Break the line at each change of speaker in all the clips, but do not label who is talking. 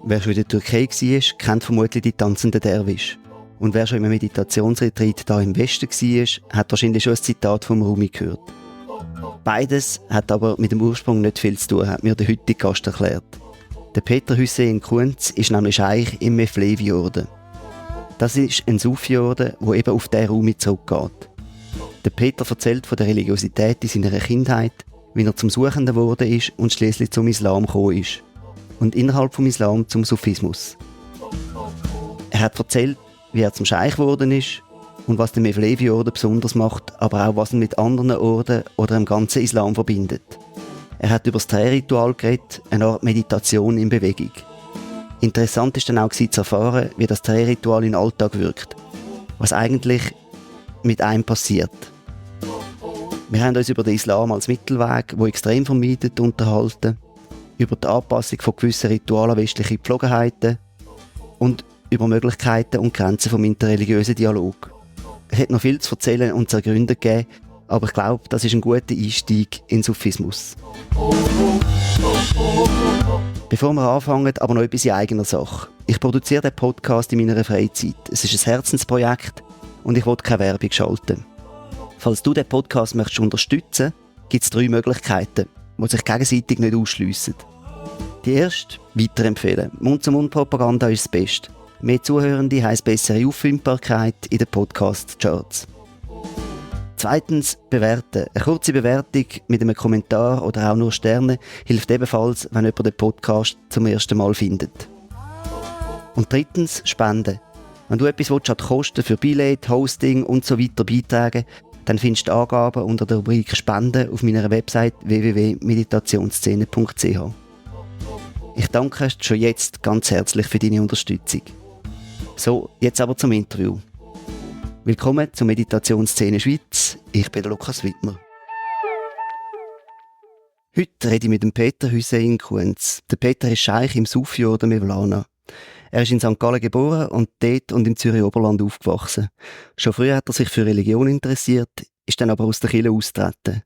Wer schon in der Türkei war, kennt vermutlich die tanzenden Derwisch. Und wer schon im Meditationsretreat hier im Westen war, hat wahrscheinlich schon ein Zitat vom Rumi gehört. Beides hat aber mit dem Ursprung nicht viel zu tun, hat mir der heutige Gast erklärt. Der Peter Hüseyin Kunz ist nämlich Scheich im Mevlevi-Orden. Das ist ein Sufi-Orden, der eben auf diesen Rumi zurückgeht. Der Peter erzählt von der Religiosität in seiner Kindheit, wie er zum Suchenden geworden ist und schließlich zum Islam gekommen ist. Und innerhalb vom Islam zum Sufismus. Er hat erzählt, wie er zum Scheich geworden ist und was den Mevlevi-Orden besonders macht, aber auch was ihn mit anderen Orden oder dem ganzen Islam verbindet. Er hat über das Drehritual geredet, eine Art Meditation in Bewegung. Interessant ist dann auch zu erfahren, wie das Drehritual in den Alltag wirkt. Was eigentlich mit einem passiert. Wir haben uns über den Islam als Mittelweg, der extrem vermeidet, unterhalten, über die Anpassung von gewissen Ritualen an westliche Gepflogenheiten und über Möglichkeiten und Grenzen vom interreligiösen Dialog. Es hat noch viel zu erzählen und zu ergründen gegeben, aber ich glaube, das ist ein guter Einstieg in Sufismus. Bevor wir anfangen, aber noch etwas in eigener Sache. Ich produziere den Podcast in meiner Freizeit. Es ist ein Herzensprojekt und ich will keine Werbung schalten. Falls du den Podcast möchtest unterstützen, gibt es 3 Möglichkeiten, die sich gegenseitig nicht ausschliessen. Die erste, weiterempfehlen. Mund-zu-Mund-Propaganda ist das Beste. Mehr Zuhörende heisst bessere Auffindbarkeit in den Podcast-Charts. Zweitens, bewerten. Eine kurze Bewertung mit einem Kommentar oder auch nur Sterne hilft ebenfalls, wenn jemand den Podcast zum ersten Mal findet. Und drittens, spenden. Wenn du etwas an die Kosten für Billett, Hosting und so weiter beitragen, dann findest du Angaben unter der Rubrik Spenden auf meiner Website www.meditationsszene.ch. Ich danke dir schon jetzt ganz herzlich für deine Unterstützung. So, jetzt aber zum Interview. Willkommen zur Meditationsszene Schweiz. Ich bin der Lukas Wittmer. Heute rede ich mit dem Peter Hüseyin Kunz. Der Peter ist Scheich im Sufi-Orden Mevlana. Er ist in St. Gallen geboren und dort und im Zürich Oberland aufgewachsen. Schon früh hat er sich für Religion interessiert, ist dann aber aus der Kirche austreten.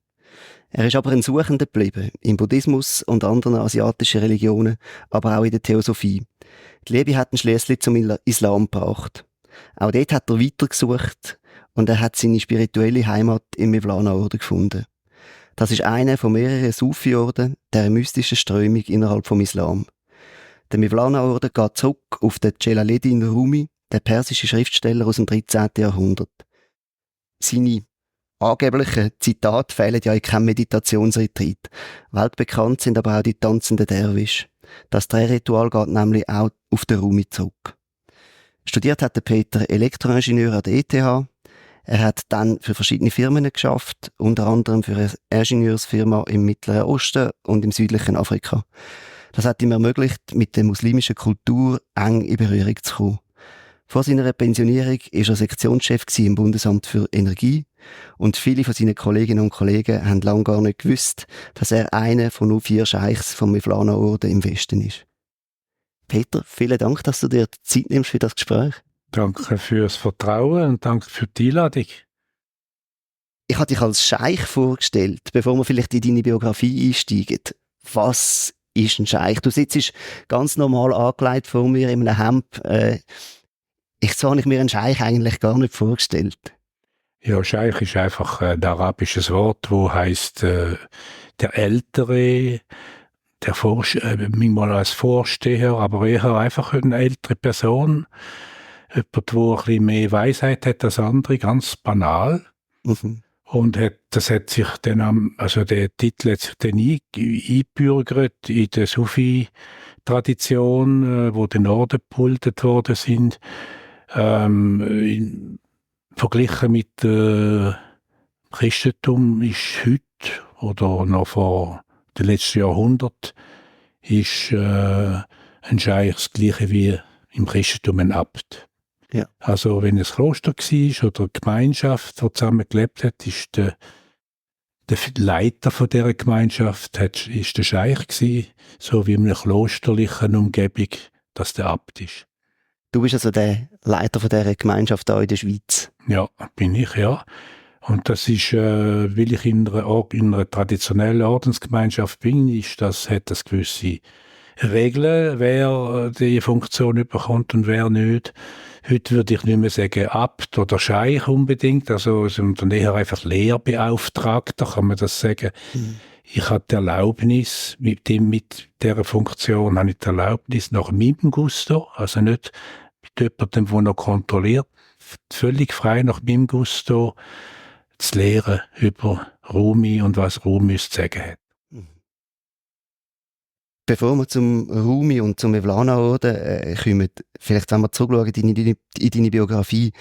Er ist aber ein Suchender geblieben, im Buddhismus und anderen asiatischen Religionen, aber auch in der Theosophie. Die Liebe hat ihn schliesslich zum Islam gebracht. Auch dort hat er weitergesucht und er hat seine spirituelle Heimat im Mevlana-Orden gefunden. Das ist einer von mehreren Sufi-Orden, der mystischen Strömung innerhalb vom Islam. Der Mevlana-Orden geht zurück auf den Celaleddin Rumi, den persischen Schriftsteller aus dem 13. Jahrhundert. Seine angeblichen Zitate fehlen ja in keinem Meditationsretreat. Weltbekannt sind aber auch die tanzenden Derwisch. Das Drehritual geht nämlich auch auf den Rumi zurück. Studiert hat der Peter Elektroingenieur an der ETH. Er hat dann für verschiedene Firmen geschafft, unter anderem für eine Ingenieursfirma im Mittleren Osten und im südlichen Afrika. Das hat ihm ermöglicht, mit der muslimischen Kultur eng in Berührung zu kommen. Vor seiner Pensionierung war er Sektionschef im Bundesamt für Energie und viele von seinen Kolleginnen und Kollegen haben lange gar nicht gewusst, dass er einer von nur 4 Scheichs vom Mevlana-Orden im Westen ist. Peter, vielen Dank, dass du dir die Zeit nimmst für das Gespräch.
Danke fürs Vertrauen und danke für die Einladung.
Ich habe dich als Scheich vorgestellt, bevor wir vielleicht in deine Biografie einsteigen. Was ist ein Scheich? Du sitzt ganz normal angelegt vor mir in einem Hemd. So habe ich mir einen Scheich eigentlich gar nicht vorgestellt.
Ja, Scheich ist einfach ein arabisches Wort, das heisst der Ältere, manchmal als Vorsteher, aber eher einfach eine ältere Person. Jemand, der ein bisschen mehr Weisheit hat als andere, ganz banal.
Mhm.
Und das hat sich dann, der Titel hat sich dann eingebürgert in der Sufi-Tradition, wo die Orden gebildet worden sind. Verglichen mit Christentum ist heute oder noch vor den letzten Jahrhundert ist ein Scheich das Gleiche wie im Christentum ein Abt.
Ja.
Also wenn es Kloster war oder eine Gemeinschaft, die zusammen gelebt hat, ist der Leiter von dieser Gemeinschaft ist der Scheich gewesen, so wie in einer klosterlichen Umgebung, dass der Abt ist.
Du bist also der Leiter von dieser Gemeinschaft hier in der Schweiz?
Ja, bin ich, ja. Und das ist, weil ich in einer traditionellen Ordensgemeinschaft bin, hat das gewisse regeln, wer die Funktion bekommt und wer nicht. Heute würde ich nicht mehr sagen Abt oder Scheich unbedingt, sondern eher einfach Lehrbeauftragter, kann man das sagen.
Mhm.
Ich habe die Erlaubnis, mit dieser Funktion habe ich die Erlaubnis nach meinem Gusto, also nicht mit jemandem, der noch kontrolliert, völlig frei nach meinem Gusto zu lehren über Rumi und was Rumi zu sagen hat.
Bevor wir zum Rumi und zum Mevlana-Orden kommen, vielleicht wenn wir zurückschauen in deine Biografie.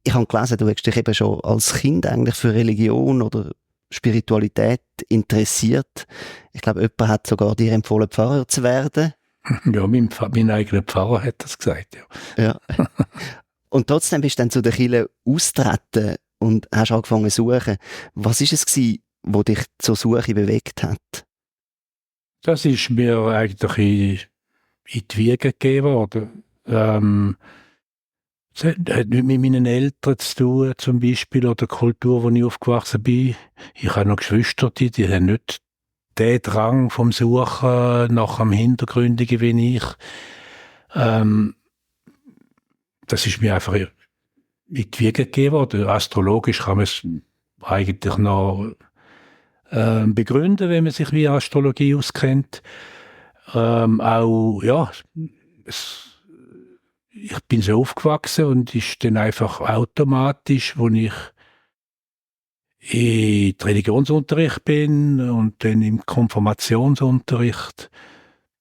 Ich habe gelesen, du hast dich eben schon als Kind eigentlich für Religion oder Spiritualität interessiert. Ich glaube, jemand hat sogar dir empfohlen, Pfarrer zu werden.
Ja, mein eigener Pfarrer hat das gesagt, ja.
Ja. Und trotzdem bist du dann zu der Kirche austreten und hast angefangen zu suchen. Was war es gewesen, was dich zur Suche bewegt hat?
Das ist mir eigentlich in die Wiege gegeben worden. Das hat nicht mit meinen Eltern zu tun, zum Beispiel, oder der Kultur, wo ich aufgewachsen bin. Ich habe noch Geschwister, die haben nicht den Drang vom Suchen nach dem Hintergründigen wie ich. Das ist mir einfach in die Wiege gegeben worden. Astrologisch kann man es eigentlich noch begründen, wenn man sich wie Astrologie auskennt. Auch, ja, ich bin so aufgewachsen und ist dann einfach automatisch, als ich in Religionsunterricht bin und dann im Konfirmationsunterricht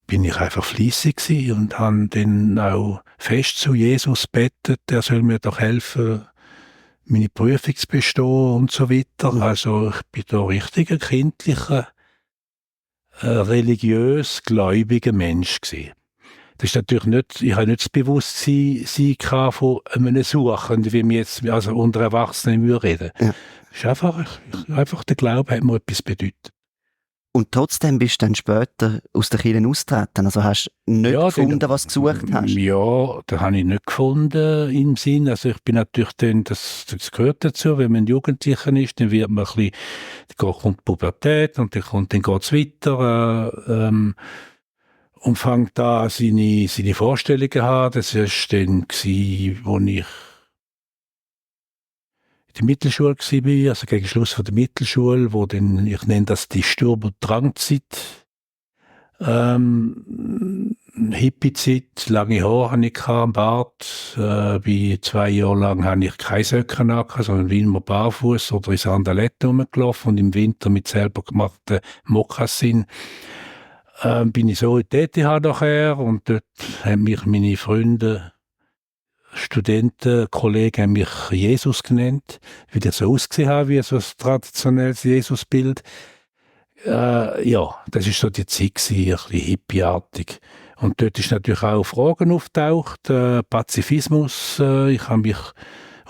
bin ich einfach fleissig gewesen und habe dann auch fest zu Jesus gebetet, der soll mir doch helfen, meine Prüfung zu bestehen und so weiter. Also ich bin da richtig ein kindlicher, religiös gläubiger Mensch gewesen. Das ist natürlich nicht, ich habe nicht das Bewusstsein von einem Suchenden, wie wir jetzt also unter Erwachsenen reden. Ja. Es ist einfach der Glaube hat mir etwas bedeutet.
Und trotzdem bist du dann später aus der Kirche austreten. Also hast du nicht gefunden, was du gesucht hast?
Ja, das habe ich nicht gefunden im Sinn. Also ich bin natürlich dann, das gehört dazu, wenn man Jugendlicher ist, dann wird man ein bisschen, dann kommt die Pubertät und dann geht es weiter. Und fängt da seine Vorstellungen zu haben. Das war dann, als ich in der Mittelschule war, also gegen Schluss von der Mittelschule, wo dann, ich nenne das die Sturm- und Drangzeit, Hippie-Zeit, lange Haare hatte ich am Bart, bei 2 Jahren lang hatte ich keine Socken an, sondern wie immer barfuß oder in Sandaletten rumgelaufen und im Winter mit selber gemachten Mokassin. Bin ich so in die ETH nachher und dort haben mich meine Freunde, Studenten, Kollegen haben mich Jesus genannt, weil ich so ausgesehen habe wie so ein traditionelles Jesusbild. Ja, das war so die Zeit gewesen, ein bisschen hippieartig. Und dort ist natürlich auch Fragen auftaucht, Pazifismus. Ich habe mich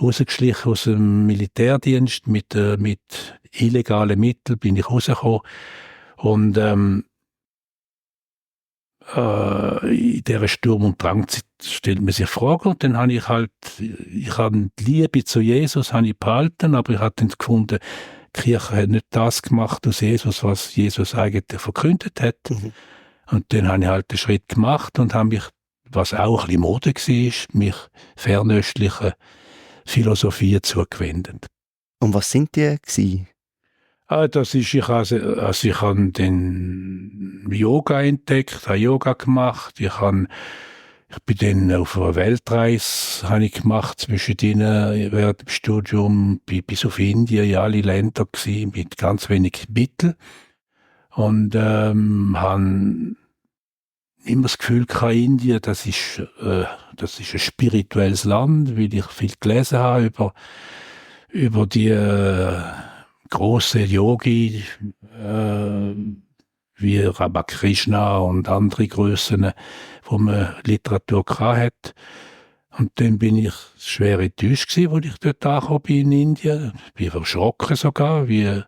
rausgeschlichen aus dem Militärdienst mit illegalen Mitteln bin ich rausgekommen. Und in dieser Sturm- und Drangzeit stellt man sich Fragen und dann habe ich habe die Liebe zu Jesus habe ich behalten, aber ich habe dann gefunden, die Kirche hat nicht das gemacht aus Jesus, was Jesus eigentlich verkündet hat. Mhm. Und dann habe ich halt den Schritt gemacht und habe mich, was auch ein bisschen Mode war, mich fernöstlichen Philosophien zugewendet.
Und was sind die gewesen?
Das ist, ich habe den Yoga entdeckt, habe Yoga gemacht. Ich bin dann auf einer Weltreise gemacht, zwischen denen während dem Studium bis auf Indien, in alle Länder gewesen, mit ganz wenig Mitteln. Und habe immer das Gefühl gehabt, Indien, das ist ein spirituelles Land, weil ich viel gelesen habe über die große Yogi wie Ramakrishna und andere Grössen, wo man Literatur hat. Und dann bin ich schwer enttäuscht gewesen, als ich dort angekommen bin in Indien. Ich bin erschrocken sogar, wie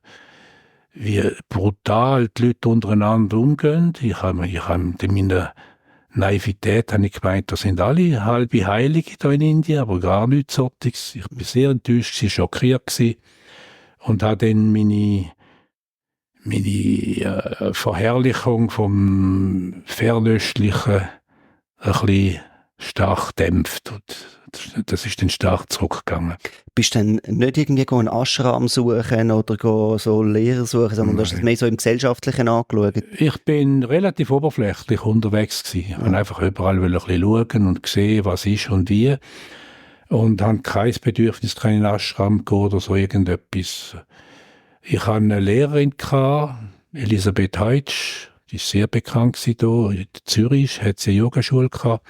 brutal die Leute untereinander umgehen. Ich habe in meiner Naivität habe ich gemeint, das sind alle halbe Heilige hier in Indien, aber gar nichts solches. Ich bin sehr enttäuscht, schockiert gewesen. Und habe dann meine Verherrlichung vom Fernöstlichen ein bisschen stark dämpft. Und das ist dann stark zurückgegangen.
Bist du dann nicht irgendwie einen Ashram suchen oder so Lehrer suchen, sondern du hast das mehr so im Gesellschaftlichen angeschaut?
Ich bin relativ oberflächlich unterwegs gewesen. Ich wollte einfach überall ein bisschen schauen und sehen, was ist und wie. Und habe kein Bedürfnis, keinen Ashram gehen oder so irgendetwas. Ich hatte eine Lehrerin, Elisabeth Heitsch, die ist sehr bekannt hier. In Zürich hat sie eine Yogaschule gehabt.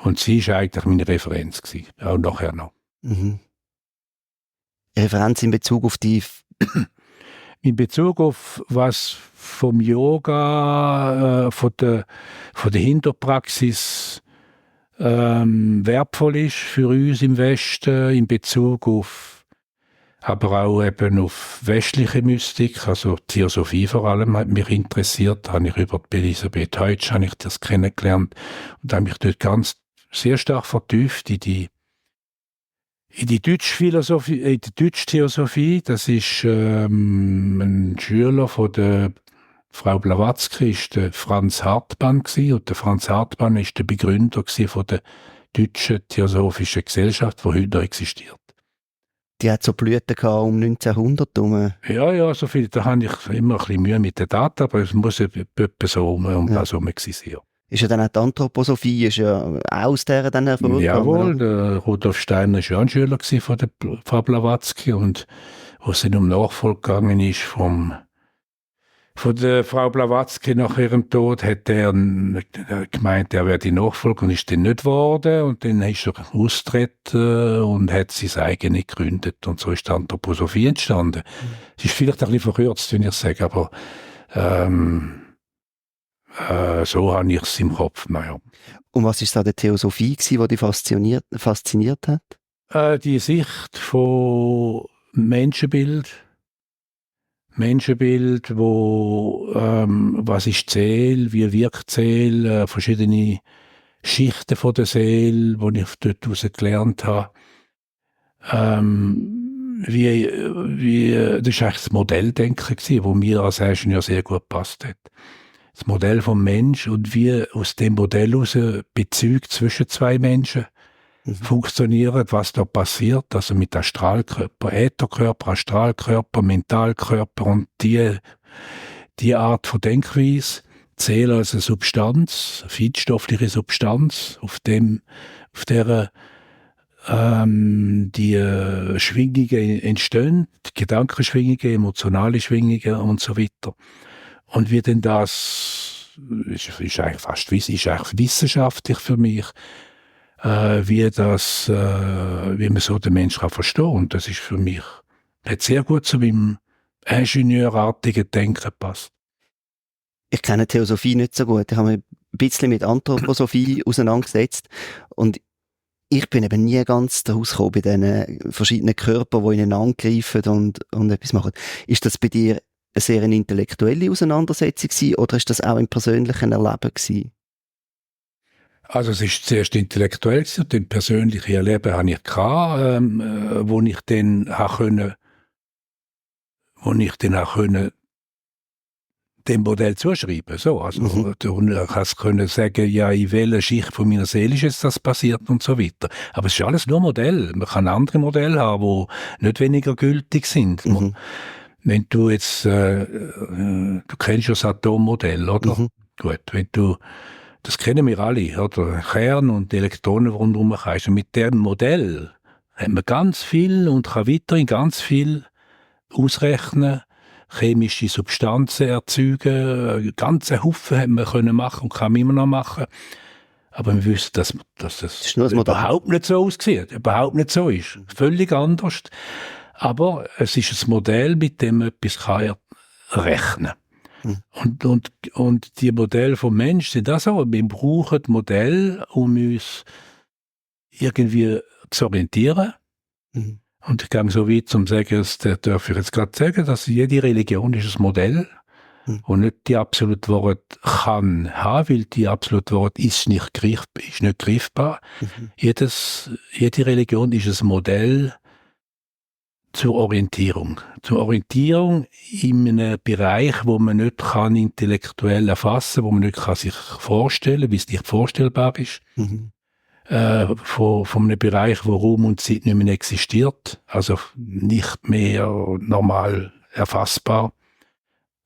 Und sie war eigentlich meine Referenz gewesen, auch nachher noch.
Mhm. Referenz in Bezug auf die...
In Bezug auf was vom Yoga, von der Hinterpraxis wertvoll ist für uns im Westen, in Bezug auf, aber auch eben auf westliche Mystik, also Theosophie vor allem hat mich interessiert, habe ich über Elisabeth Heitsch habe ich das kennengelernt und habe mich dort ganz sehr stark vertieft in die deutsche Philosophie, in die deutsche Theosophie. Das ist ein Schüler von der Frau Blavatsky, ist der Franz Hartmann gewesen. Und der Franz Hartmann ist der Begründer von der deutschen Theosophischen Gesellschaft, die heute noch existiert.
Die hat so Blüten um 1900 herum.
Ja, so viel. Da habe ich immer ein bisschen Mühe mit den Daten, aber es muss etwa so was rum gewesen sein.
Ist ja dann auch die Anthroposophie ist ja auch aus dieser dann hervorgegangen.
Jawohl, der Rudolf Steiner war ja ein Schüler von der Frau Blavatsky und wo es dann um Nachfolge gegangen ist von der Frau Blavatsky nach ihrem Tod, hat er gemeint, er wäre die Nachfolge und ist dann nicht geworden und dann ist er austreten und hat sein eigenes gegründet und so ist die Anthroposophie entstanden. Es ist vielleicht ein bisschen verkürzt, wenn ich sage, aber so habe ich es im Kopf. Naja.
Und was war es an der Theosophie, die dich fasziniert hat?
Die Sicht von Menschenbild, wo was ist die Seele, wie wirkt die Seele, verschiedene Schichten von der Seele, die ich dort heraus gelernt habe. Das war eigentlich das Modelldenken, das mir als Ingenieur sehr gut gepasst hat. Das Modell vom Mensch und wie aus dem Modell heraus Bezüge zwischen zwei Menschen funktionieren, was da passiert, also mit Astralkörper, Ätherkörper, Astralkörper, Mentalkörper und die Art von Denkweise, Seele als eine Substanz, eine feinstoffliche Substanz, auf der die Schwingungen entstehen, die Gedankenschwingungen, emotionale Schwingungen und so weiter. Und wie denn das ist eigentlich fast ist eigentlich wissenschaftlich für mich, wie man so den Menschen kann verstehen. Und das ist für mich, hat sehr gut zu meinem ingenieurartigen Denken gepasst.
Ich kenne Theosophie nicht so gut. Ich habe mich ein bisschen mit Anthroposophie auseinandergesetzt und ich bin eben nie ganz daraus gekommen bei diesen verschiedenen Körpern, die ineinander greifen und etwas machen. Ist das bei dir eine sehr intellektuelle Auseinandersetzung gewesen, oder ist das auch im persönlichen Erleben gewesen?
Also es ist zuerst intellektuell gewesen, und dann persönliche Erleben hatte ich gehabt, wo ich dann auch dem Modell zuschreiben. So, also, ich konnte sagen, ja, in welcher Schicht von meiner Seele ist jetzt das passiert und so weiter. Aber es ist alles nur Modell. Man kann andere Modelle haben, die nicht weniger gültig sind. Wenn du jetzt, du kennst ja das Atommodell, oder? Gut, das kennen wir alle, oder? Kern und Elektronen rundherum kannst. Und mit dem Modell hat man ganz viel und kann weiterhin ganz viel ausrechnen, chemische Substanzen erzeugen, ganze Haufen haben wir können machen und kann man immer noch machen. Aber wir wissen, dass das überhaupt nicht so aussieht, überhaupt nicht so ist. Völlig anders. Aber es ist ein Modell, mit dem man etwas rechnen kann. Und die Modelle vom Menschen sind auch so. Wir brauchen Modelle, um uns irgendwie zu orientieren. Und ich gehe so weit, zum zu sagen, das darf ich jetzt gerade sagen, dass jede Religion ist ein Modell, wo nicht die absolute Wahrheit kann haben, weil die absolute Wahrheit ist nicht greifbar. Jede Religion ist ein Modell, zur Orientierung. Zur Orientierung in einem Bereich, wo man nicht kann intellektuell erfassen, wo man nicht kann sich vorstellen, wie es nicht vorstellbar ist. Von einem Bereich, wo Raum und Zeit nicht mehr existiert, also nicht mehr normal erfassbar,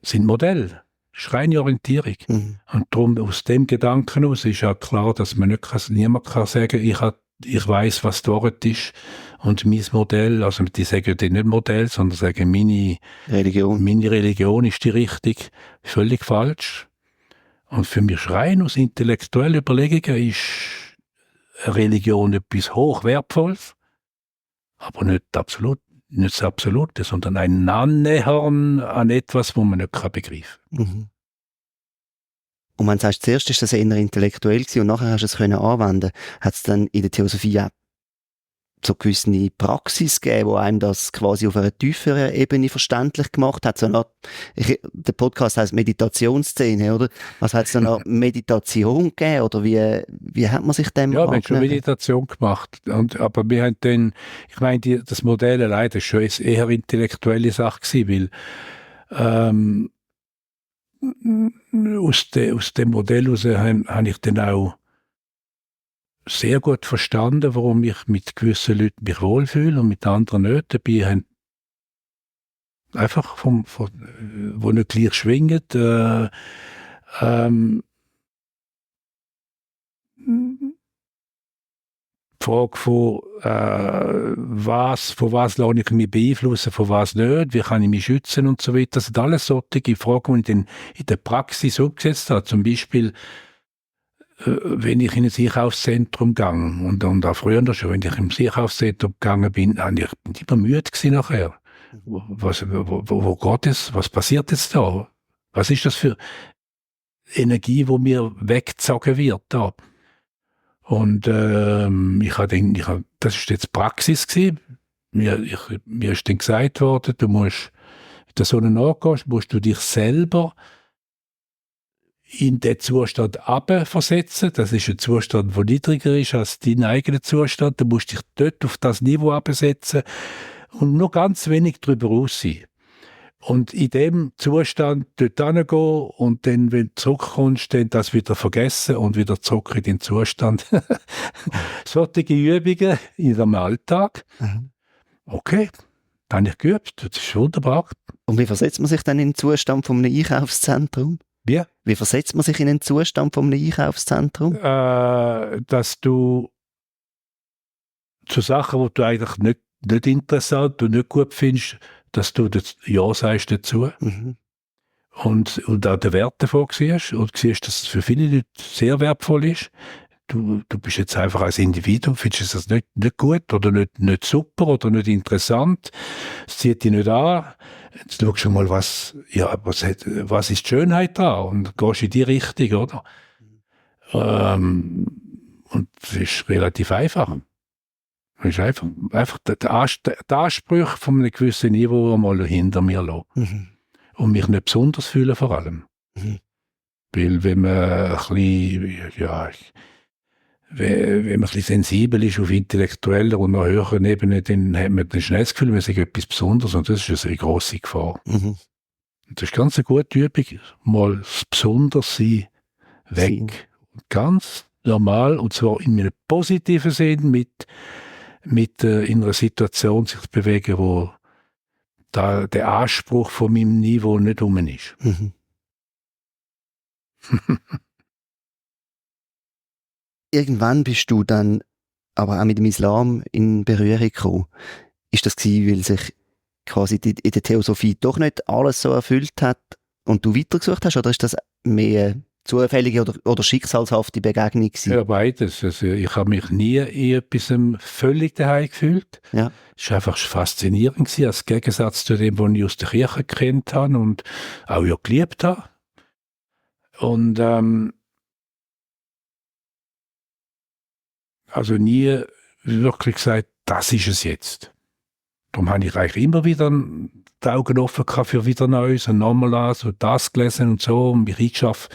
sind Modelle. Das ist reine Orientierung. Und darum, aus dem Gedanken aus ist ja klar, dass man niemand kann sagen, ich weiss, was dort ist. Und mein Modell, also die sagen ja nicht Modell, sondern sagen, meine Religion ist die richtige. Völlig falsch. Und für mich rein aus intellektuellen Überlegungen ist eine Religion etwas hochwertvolles, aber nicht das Absolute, sondern ein Annähern an etwas, das man nicht begreifen kann.
Und wenn du sagst, zuerst war das eher intellektuell gewesen und nachher hast du es anwenden können, hat es dann in der Theosophie auch so gewisse Praxis gegeben, die einem das quasi auf einer tieferen Ebene verständlich gemacht hat? So der Podcast heisst Meditationsszene, oder? Also hat es dann auch Meditation gegeben, oder wie hat man sich dem
Ja, wir haben schon Meditation gemacht. Aber wir haben dann, ich meine, das Modell allein, das war schon eher intellektuelle Sache gewesen, weil aus dem Modell heraus habe ich dann auch sehr gut verstanden, warum ich mit gewissen Leuten mich wohlfühle und mit anderen nicht. Dabei haben einfach wo nicht gleich schwingen, die Frage von was lasse ich mich beeinflussen, von was nicht, wie kann ich mich schützen und so weiter. Das sind alles solche Fragen, die ich dann in der Praxis umgesetzt habe. Zum Beispiel, wenn ich in ein Einkaufszentrum gehe, und auch früher schon, wenn ich im Einkaufszentrum gegangen bin, bin ich immer müde gewesen nachher. Wo geht es? Was passiert jetzt da? Was ist das für Energie, die mir weggezogen wird da? Und ich habe gedacht, das ist jetzt Praxis gewesen. Mir ist dann gesagt worden, du musst, wenn du so nachgehst, musst du dich selber in den Zustand versetzen. Das ist ein Zustand, der niedriger ist als dein eigener Zustand. Du musst dich dort auf das Niveau absetzen und nur ganz wenig darüber raus sein. Und in dem Zustand dort hingehen und dann, wenn du zurückkommst, dann das wieder vergessen und wieder zurück in den Zustand. Solche Übungen in dem Alltag. Okay, das habe ich geübt. Das ist wunderbar.
Und wie versetzt man sich dann in den Zustand von einem Einkaufszentrum? Wie versetzt man sich in den Zustand von einem Einkaufszentrum?
Dass du zu Sachen, die du eigentlich nicht interessant und nicht gut findest, dass du das Ja sagst dazu. Und auch den Wert davon siehst und siehst, dass es für viele Leute sehr wertvoll ist. Du bist jetzt einfach als Individuum, findest das nicht gut oder nicht super oder nicht interessant. Es zieht dich nicht an. Jetzt schaust du mal, was ist die Schönheit da? Und gehst in die Richtung, oder? Und das ist relativ einfach. Das ist einfach der Anspruch von einem gewissen Niveau mal hinter mir lassen. Und mich nicht besonders fühlen vor allem. Weil wenn man ein bisschen, wenn man ein bisschen sensibel ist auf intellektueller und noch höheren Ebene, dann hat man dann schnell das Gefühl, man sei etwas Besonderes und das ist eine sehr grosse Gefahr. Und das ist ganz eine gute Übung, mal das Besondersein weg. Ganz normal, und zwar in einem positiven Sinn, in einer Situation sich zu bewegen, wo da der Anspruch von meinem Niveau nicht rum ist.
Irgendwann bist du dann aber auch mit dem Islam in Berührung gekommen. Ist das gewesen, weil sich quasi in der Theosophie doch nicht alles so erfüllt hat und du weitergesucht hast, oder ist das mehr zufällige oder schicksalshafte Begegnung gewesen?
Ja, beides. Also ich habe mich nie in etwas völlig daheim gefühlt.
Ja.
Es war einfach faszinierend gewesen, als Gegensatz zu dem, was ich aus der Kirche gekannt habe und auch ja geliebt habe. Und also nie wirklich gesagt, das ist es jetzt. Darum habe ich eigentlich immer wieder die Augen offen gehabt für wieder Neues und nochmal so das gelesen und so und mich eingeschafft.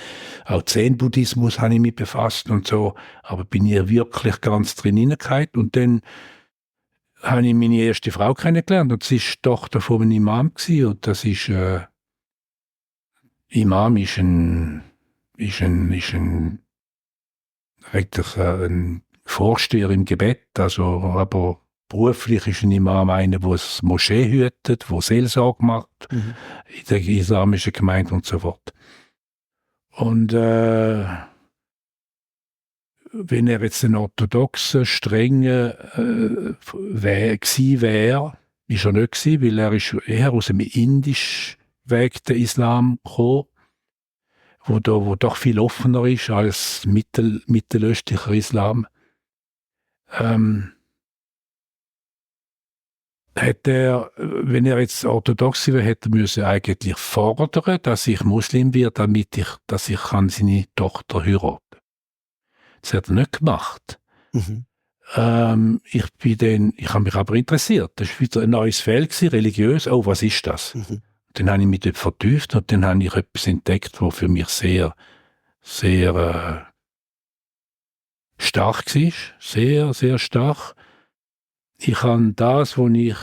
Auch Zen-Buddhismus habe ich mich befasst und so, aber bin ich wirklich ganz drin hineingekommen. Und dann habe ich meine erste Frau kennengelernt und sie war die Tochter von einem Imam gewesen, und das ist Imam ist eigentlich ein Vorsteher im Gebet, also, aber beruflich ist ein Imam einer, der das Moschee hütet, der Seelsorge macht in der islamischen Gemeinde und so fort. Und wenn er jetzt ein orthodoxer, strenger gewesen wäre, ist er nicht gewesen, weil er ist eher aus dem indischen Weg der Islam gekommen, wo doch viel offener ist als mittelöstlicher Islam. Hätte er, wenn er jetzt orthodox wäre, hätte er müssen eigentlich fordern, dass ich Muslim werde, dass ich seine Tochter heiraten kann. Das hat er nicht gemacht. Ich habe mich aber interessiert. Das war wieder ein neues Feld, religiös. Oh, was ist das? Dann habe ich mich dort vertieft und dann habe ich etwas entdeckt, was für mich sehr, sehr stark war. Sehr, sehr stark. Ich habe das, was mich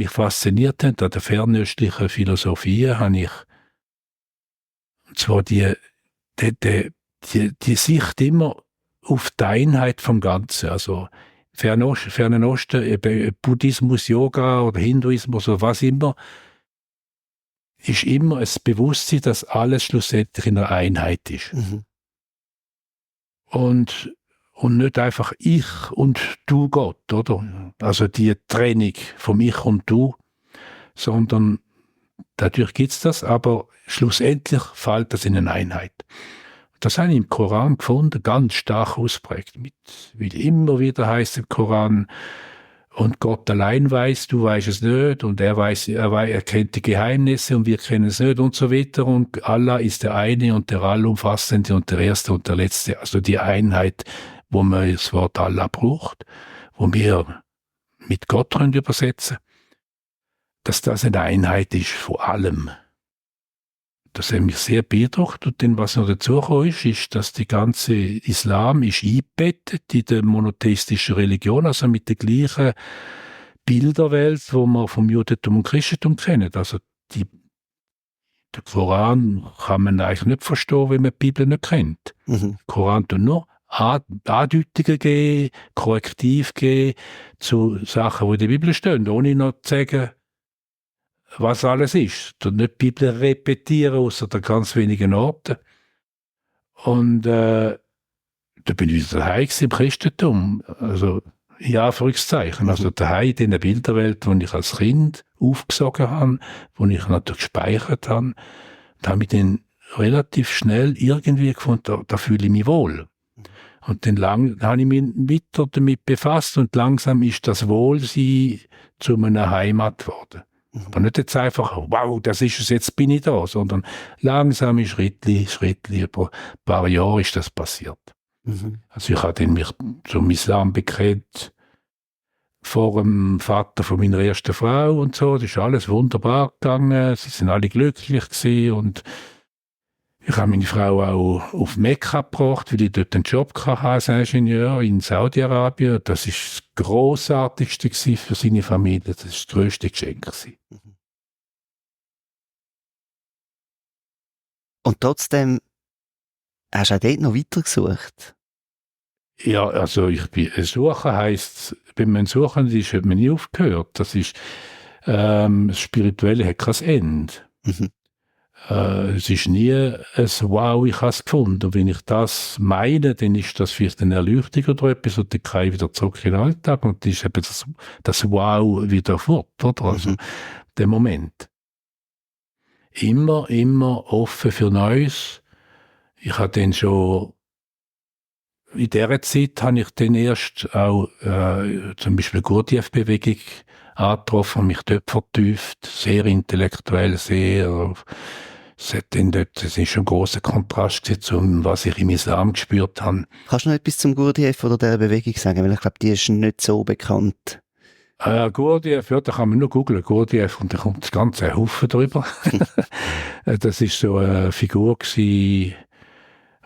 fasziniert hat, an der fernöstlichen Philosophie, habe ich, und zwar die Sicht immer auf die Einheit vom Ganzen. Also Fernen Osten, Buddhismus, Yoga oder Hinduismus oder was immer, ist immer ein Bewusstsein, dass alles schlussendlich in einer Einheit ist. Und nicht einfach ich und du Gott, oder? Also die Trennung vom Ich und Du, sondern natürlich gibt es das, aber schlussendlich fällt das in eine Einheit. Das habe ich im Koran gefunden, ganz stark ausprägt. Weil immer wieder heißt im Koran, und Gott allein weiß, du weißt es nicht, und er kennt die Geheimnisse und wir kennen es nicht und so weiter, und Allah ist der eine und der Allumfassende und der Erste und der Letzte, also die Einheit, wo man das Wort Allah braucht, wo wir mit Gott können übersetzen, dass das eine Einheit ist von allem. Das hat mich sehr beeindruckt. Und dann, was noch dazu gekommen ist, dass die ganze Islam ist eingebettet in der monotheistischen Religion, also mit der gleichen Bilderwelt, die wir vom Judentum und Christentum kennen. Also den Koran kann man eigentlich nicht verstehen, wenn man die Bibel nicht kennt. Der Koran tut nur Andeutungen geben, Korrektiv geben zu Sachen, die in der Bibel stehen, ohne noch zu sagen, was alles ist. Und nicht die Bibel repetieren, außer an ganz wenigen Orten. Und da bin ich wieder daheim im Christentum. Also, in Anführungszeichen. Also daheim in dieser Bilderwelt, die ich als Kind aufgesogen habe, die ich natürlich gespeichert habe. Da habe ich dann relativ schnell irgendwie gefunden, da fühle ich mich wohl. Und dann habe ich mich weiter damit befasst und langsam ist das Wohlsein zu einer Heimat geworden. Aber nicht jetzt einfach, wow, das ist es, jetzt bin ich da, sondern langsam, Schrittli, über ein paar Jahre ist das passiert. Also ich habe dann mich zum Islam bekennt, vor dem Vater von meiner ersten Frau und so, das ist alles wunderbar gegangen, sie sind alle glücklich gewesen und ich habe meine Frau auch auf Mekka gebracht, weil ich dort einen Job hatte als Ingenieur in Saudi-Arabien. Das war das Grossartigste für seine Familie. Das war das grösste Geschenk.
Und trotzdem hast du auch dort noch weitergesucht?
Ja, also Suchen heisst, wenn man suchen ist, hat man nie aufgehört. Das ist, das Spirituelle hat kein Ende. Es ist nie ein Wow, ich habe es gefunden. Und wenn ich das meine, dann ist das vielleicht eine Erleuchtung oder etwas und dann kann ich wieder zurück in den Alltag und dann ist eben das Wow wieder fort, oder? Also der Moment. Immer offen für Neues. Ich habe dann schon in dieser Zeit habe ich dann erst auch zum Beispiel Gurdjieff-Bewegung angetroffen und mich dort vertieft, sehr intellektuell, es ist schon ein grosser Kontrast zu was ich im Islam gespürt habe.
Kannst du noch etwas zum Gurdjieff oder dieser Bewegung sagen? Weil ich glaube, die ist nicht so bekannt.
Gurdjieff, ja, da kann man nur googlen, Gurdjieff, und da kommt das ganze Haufen drüber. Das ist so eine Figur gewesen,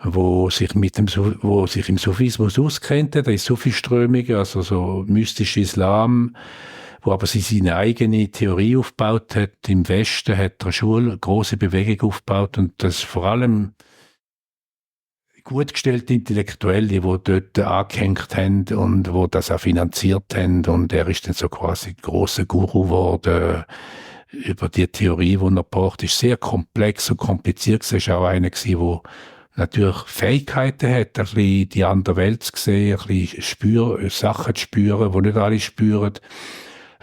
wo sich im Sufismus auskennt, da ist Sufi-Strömungen, also so mystischer Islam, wo aber sie seine eigene Theorie aufgebaut hat. Im Westen hat er eine Schule, eine grosse Bewegung aufgebaut und das vor allem gut gestellte Intellektuelle, die dort angehängt haben und die das auch finanziert haben. Und er ist dann so quasi ein grosser Guru geworden über die Theorie, die er braucht. Ist sehr komplex und kompliziert. Es war auch einer, der natürlich Fähigkeiten hat, ein bisschen die andere Welt zu sehen, ein bisschen Sachen zu spüren, die nicht alle spüren.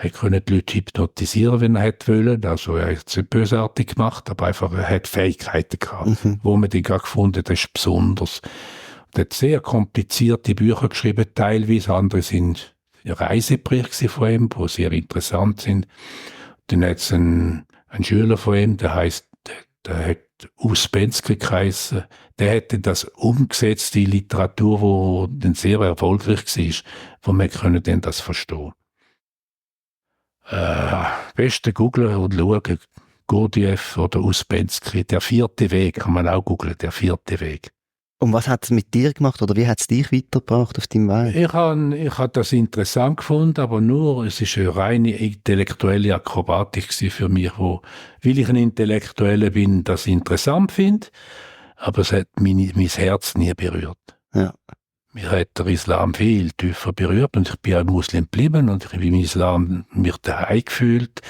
Er konnte die Leute hypnotisieren, wenn er hätte wollen. Also er hat es nicht bösartig gemacht, aber einfach, er hat Fähigkeiten gehabt, wo man die gerade gefunden hat, das ist besonders. Er hat sehr komplizierte Bücher geschrieben, teilweise. Andere sind Reiseberichte von ihm, die sehr interessant sind. Dann hat es einen Schüler von ihm, der hat Uspensky geheissen. Der hätte das umgesetzt, die Literatur, die dann sehr erfolgreich war, wo wir können dann das verstehen. Beste googlen und schauen, Gurdjieff oder Uspensky, der 4. Weg, kann man auch googlen, der 4. Weg.
Und was hat es mit dir gemacht oder wie hat es dich weitergebracht auf deinem Weg?
Ich habe das interessant gefunden, aber es ist eine reine intellektuelle Akrobatik für mich, weil ich ein Intellektueller bin, das interessant finde, aber es hat mein Herz nie berührt.
Ja.
Mich hat der Islam viel tiefer berührt und ich bin auch Muslim geblieben und ich habe im Islam mich daheim gefühlt.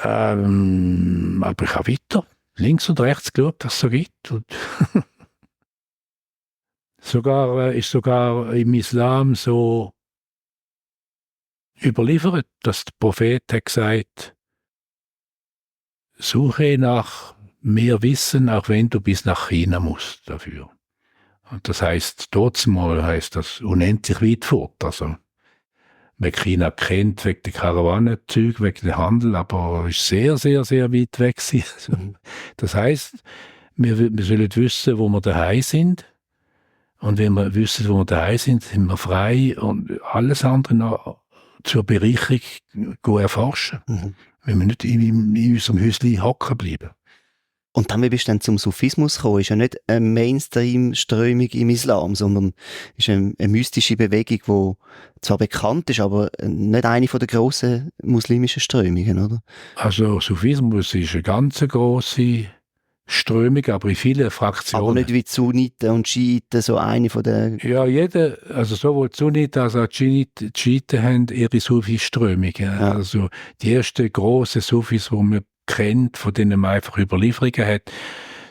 Aber ich habe weiter links und rechts geschaut, was es so gibt. Und ist sogar im Islam so überliefert, dass der Prophet hat gesagt, suche nach mehr Wissen, auch wenn du bis nach China musst dafür. Und das heisst, trotzdem heisst das unendlich weit fort. Also, wer China kennt, wegen der Karawanenzüge, wegen dem Handel, aber es ist sehr, sehr, sehr weit weg. Das heisst, wir sollen wissen, wo wir daheim sind. Und wenn wir wissen, wo wir daheim sind wir frei und alles andere noch zur Bereicherung erforschen. Wenn wir nicht in unserem Häuschen hocken bleiben.
Und dann, wie bist du dann zum Sufismus gekommen? Ist ja nicht eine Mainstream-Strömung im Islam, sondern ist eine mystische Bewegung, die zwar bekannt ist, aber nicht eine von den grossen muslimischen Strömungen, oder?
Also Sufismus ist eine ganz grosse Strömung, aber in vielen Fraktionen.
Aber nicht wie Sunniten und Schiiten, so eine von den...
Ja, also sowohl Sunniten als auch die Schiiten haben ihre Sufi-Strömungen. Ja. Also die ersten grossen Sufis, die man kennt, von denen man einfach Überlieferungen hat,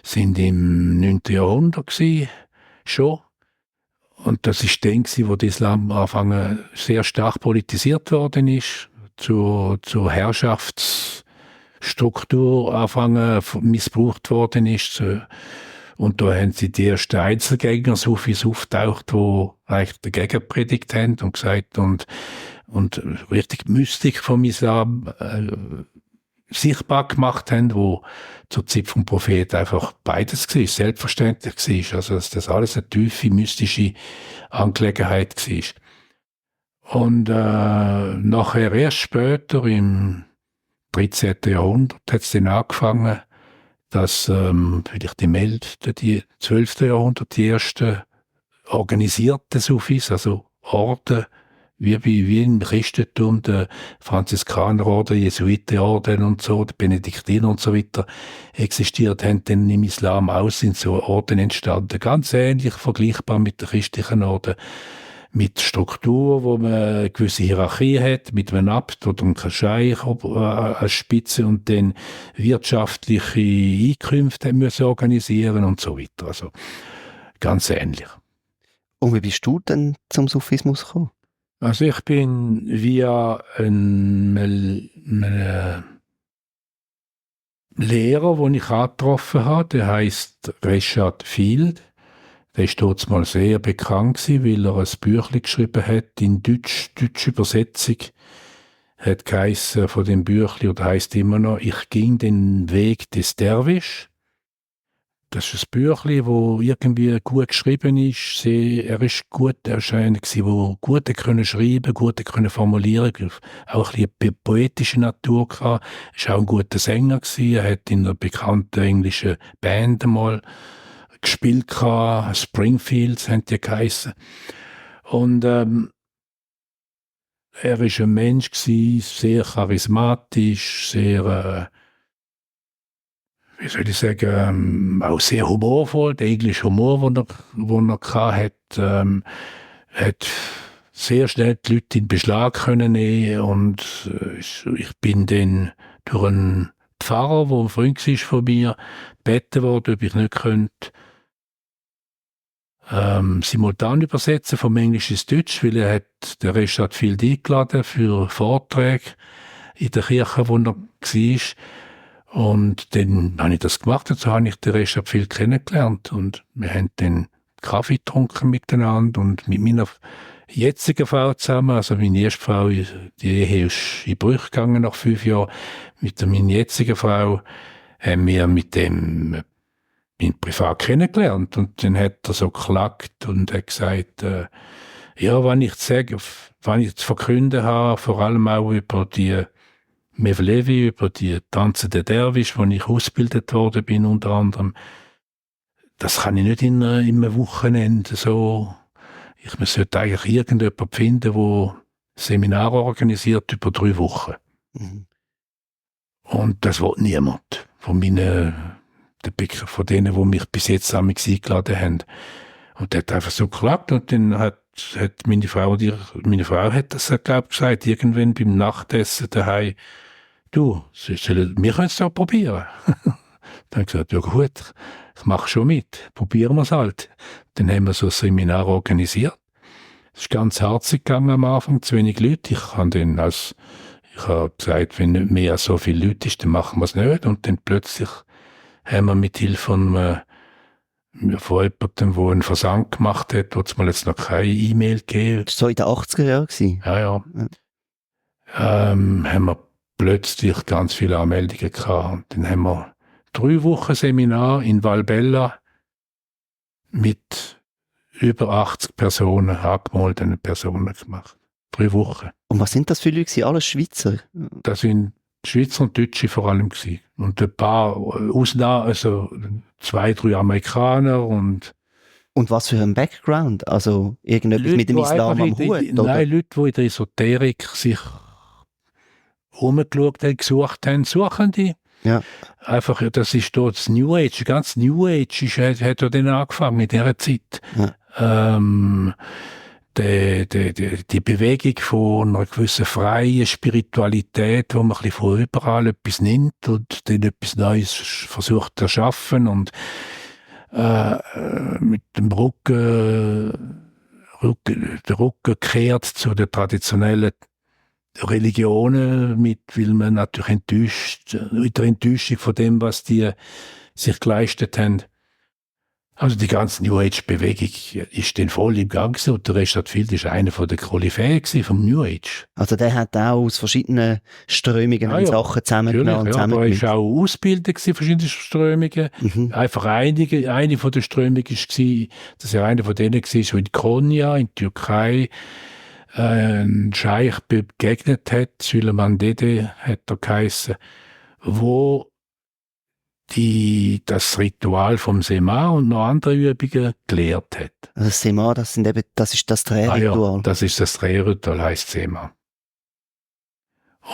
sind im 9. Jahrhundert gewesen, schon. Und das ist dann, wo der Islam anfangen sehr stark politisiert worden ist, zur Herrschaftsstruktur anfangen missbraucht worden ist. Und da haben sie die ersten Einzelgänger Sufis auftaucht, die eigentlich dagegen predigt haben und gesagt und richtig Mystik vom Islam sichtbar gemacht haben, wo zur Zeit vom Propheten einfach beides war, selbstverständlich war. Also dass das alles eine tiefe, mystische Angelegenheit war. Und nachher erst später, im 13. Jahrhundert, hat es dann angefangen, dass vielleicht die 12. Jahrhundert die ersten organisierten Sufis, also Orden, wie im Christentum, der Franziskanerorden, Jesuitenorden und so, der Benediktiner und so weiter existiert, haben dann im Islam auch sind so Orden entstanden. Ganz ähnlich, vergleichbar mit der christlichen Orden. Mit Struktur, wo man eine gewisse Hierarchie hat, mit einem Abt oder einem Scheich als Spitze und dann wirtschaftliche Einkünfte müssen organisieren und so weiter. Also ganz ähnlich.
Und wie bist du denn zum Sufismus gekommen?
Also ich bin via einen Lehrer, den ich angetroffen habe, der heisst Reshad Field. Der war dort mal sehr bekannt gewesen, weil er ein Büchlein geschrieben hat, in deutsche Übersetzung. Hat geheissen von dem Büchlein, oder heisst immer noch, ich ging den Weg des Derwisch. Das ist ein Büchlein, das irgendwie gut geschrieben ist. Er ist gut erscheinen gewesen, der gut schreiben, gut formulieren, auch ein bisschen poetische Natur gehabt. Er war auch ein guter Sänger gewesen. Er hat in einer bekannten englischen Band einmal gespielt gehabt, Springfields haben die geheissen. Und er war ein Mensch gewesen, sehr charismatisch, sehr, wie soll ich sagen, auch sehr humorvoll. Der englische Humor, den er hatte, hat sehr schnell die Leute in Beschlag können nehmen. Und ich bin dann durch einen Pfarrer, der ein Freund war von mir, gebeten worden, ob ich nicht könnte simultan übersetzen vom Englisch ins Deutsch, weil der Rest hat viel eingeladen für Vorträge in der Kirche, wo er war. Und dann habe ich das gemacht und so habe ich den Rest viel kennengelernt. Und wir haben dann Kaffee getrunken miteinander und mit meiner jetzigen Frau zusammen, also meine erste Frau, die Ehe ist in Brüche gegangen nach 5 Jahren, mit meiner jetzigen Frau haben wir mit dem ihn privat kennengelernt. Und dann hat er so geklagt und hat gesagt, ja, wenn ich zu verkünden habe, vor allem auch über die Mevlevi, über die tanzende Derwisch, wo ich ausgebildet worden bin, unter anderem, das kann ich nicht in einem Wochenende so. Man sollte eigentlich irgendjemanden finden, der Seminare organisiert über 3 Wochen. Mhm. Und das will niemand von denen, die mich bis jetzt eingeladen haben. Und der hat einfach so geklappt und dann hat meine Frau hat das, glaube ich, gesagt, irgendwann beim Nachtessen daheim, du, wir können es auch probieren. Dann habe ich gesagt, ja gut, ich mache schon mit, probieren wir es halt. Dann haben wir so ein Seminar organisiert. Es ist ganz herzig gegangen am Anfang, zu wenig Leute. Ich habe gesagt, wenn nicht mehr so viele Leute ist, dann machen wir es nicht. Und dann plötzlich haben wir mit Hilfe von jemandem, der einen Versand gemacht hat, wo es mal jetzt noch keine E-Mail gegeben.
Das war so in den 80er Jahren?
Ja. Haben wir plötzlich ganz viele Anmeldungen gehabt. Und dann haben wir 3 Wochen Seminar in Valbella mit über 80 Personen, angemeldeten Personen gemacht. 3 Wochen.
Und was sind das für Leute? Alles Schweizer?
Das sind Schweizer und Deutsche vor allem gewesen. Und ein paar Ausnahmen, also 2, 3 Amerikaner und
was für ein Background? Also irgendetwas Leute, mit dem Islam am Hut?
Nein, Leute, die in der Esoterik sich umgeschaut haben, gesucht haben, Suchende. Ja. Einfach, das ist dort das New Age, ganz New Age hat ja dann angefangen in dieser Zeit. Ja. Die Bewegung von einer gewissen freien Spiritualität, wo man ein bisschen von überall etwas nimmt und dann etwas Neues versucht zu erschaffen und mit dem Rücken kehrt zu den traditionellen Religionen, weil man natürlich mit der Enttäuschung von dem, was die sich geleistet haben. Also die ganze New Age-Bewegung ist dann voll im Gang und der Rest war einer der Koryphäen vom New Age.
Also der hat auch aus verschiedenen Strömungen Sachen zusammengenommen.
Ja, aber er war auch Ausbilder in verschiedenen Strömungen. Mhm. Einfach eine von den Strömungen war, dass er einer von denen war, der in Konya, in der Türkei, ein Scheich begegnet hat, Süleyman Dede hat er geheissen, wo das Ritual vom Sema und noch andere Übungen gelehrt hat.
Also das Sema, das ist das Drehritual.
Ja, das ist das Drehritual, heisst Sema.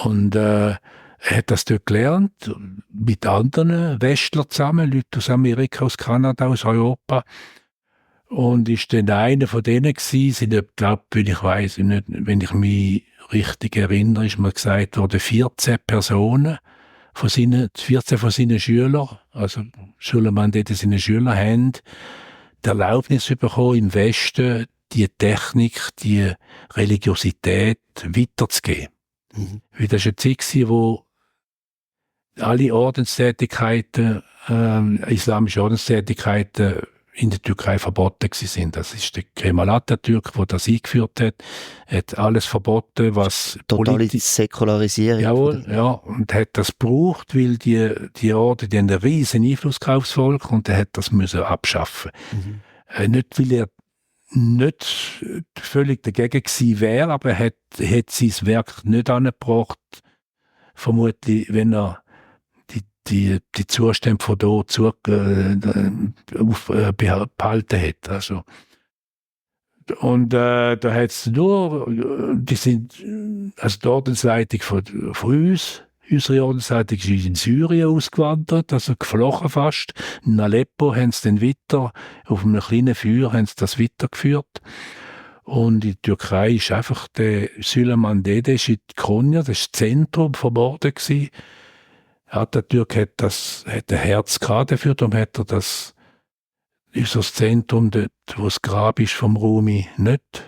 Und er hat das dort gelernt, mit anderen Westlern zusammen, Leute aus Amerika, aus Kanada, aus Europa. Und ist dann einer von denen gewesen, ich glaube, wenn ich mich richtig erinnere, ist mir gesagt worden, 14 Personen, 14 von seinen Schülern, also Süleyman Dede seine Schüler, haben die Erlaubnis bekommen, im Westen die Technik, die Religiosität weiterzugeben. Mhm. Weil das war eine Zeit, wo alle Ordenstätigkeiten, islamische Ordenstätigkeiten in der Türkei verboten sind. Das ist der Kemal Atatürk, der das eingeführt hat alles verboten, was
totale Säkularisierung.
Jawohl, ja, und hat das gebraucht, weil die Orden einen riesen Einfluss aufs Volk und er hat das müssen abschaffen. Mhm. Nicht, weil er nicht völlig dagegen gewesen wäre, aber er hat sein Werk nicht angebracht, vermutlich, wenn er die Zustände von da behalten hat. Also. Und da hat es nur, also die Ordensleitung von uns, unsere Ordensleitung ist in Syrien ausgewandert, also geflohen fast. In Aleppo haben sie dann weiter, auf einem kleinen Feuer haben sie das weitergeführt. Und in der Türkei ist einfach der Süleyman Dedeş in Konya, das war das Zentrum verborgen gewesen. Der Türk hat ein Herz gehabt dafür, darum hat er unser Zentrum, dort, wo das Grab ist vom Rumi, nicht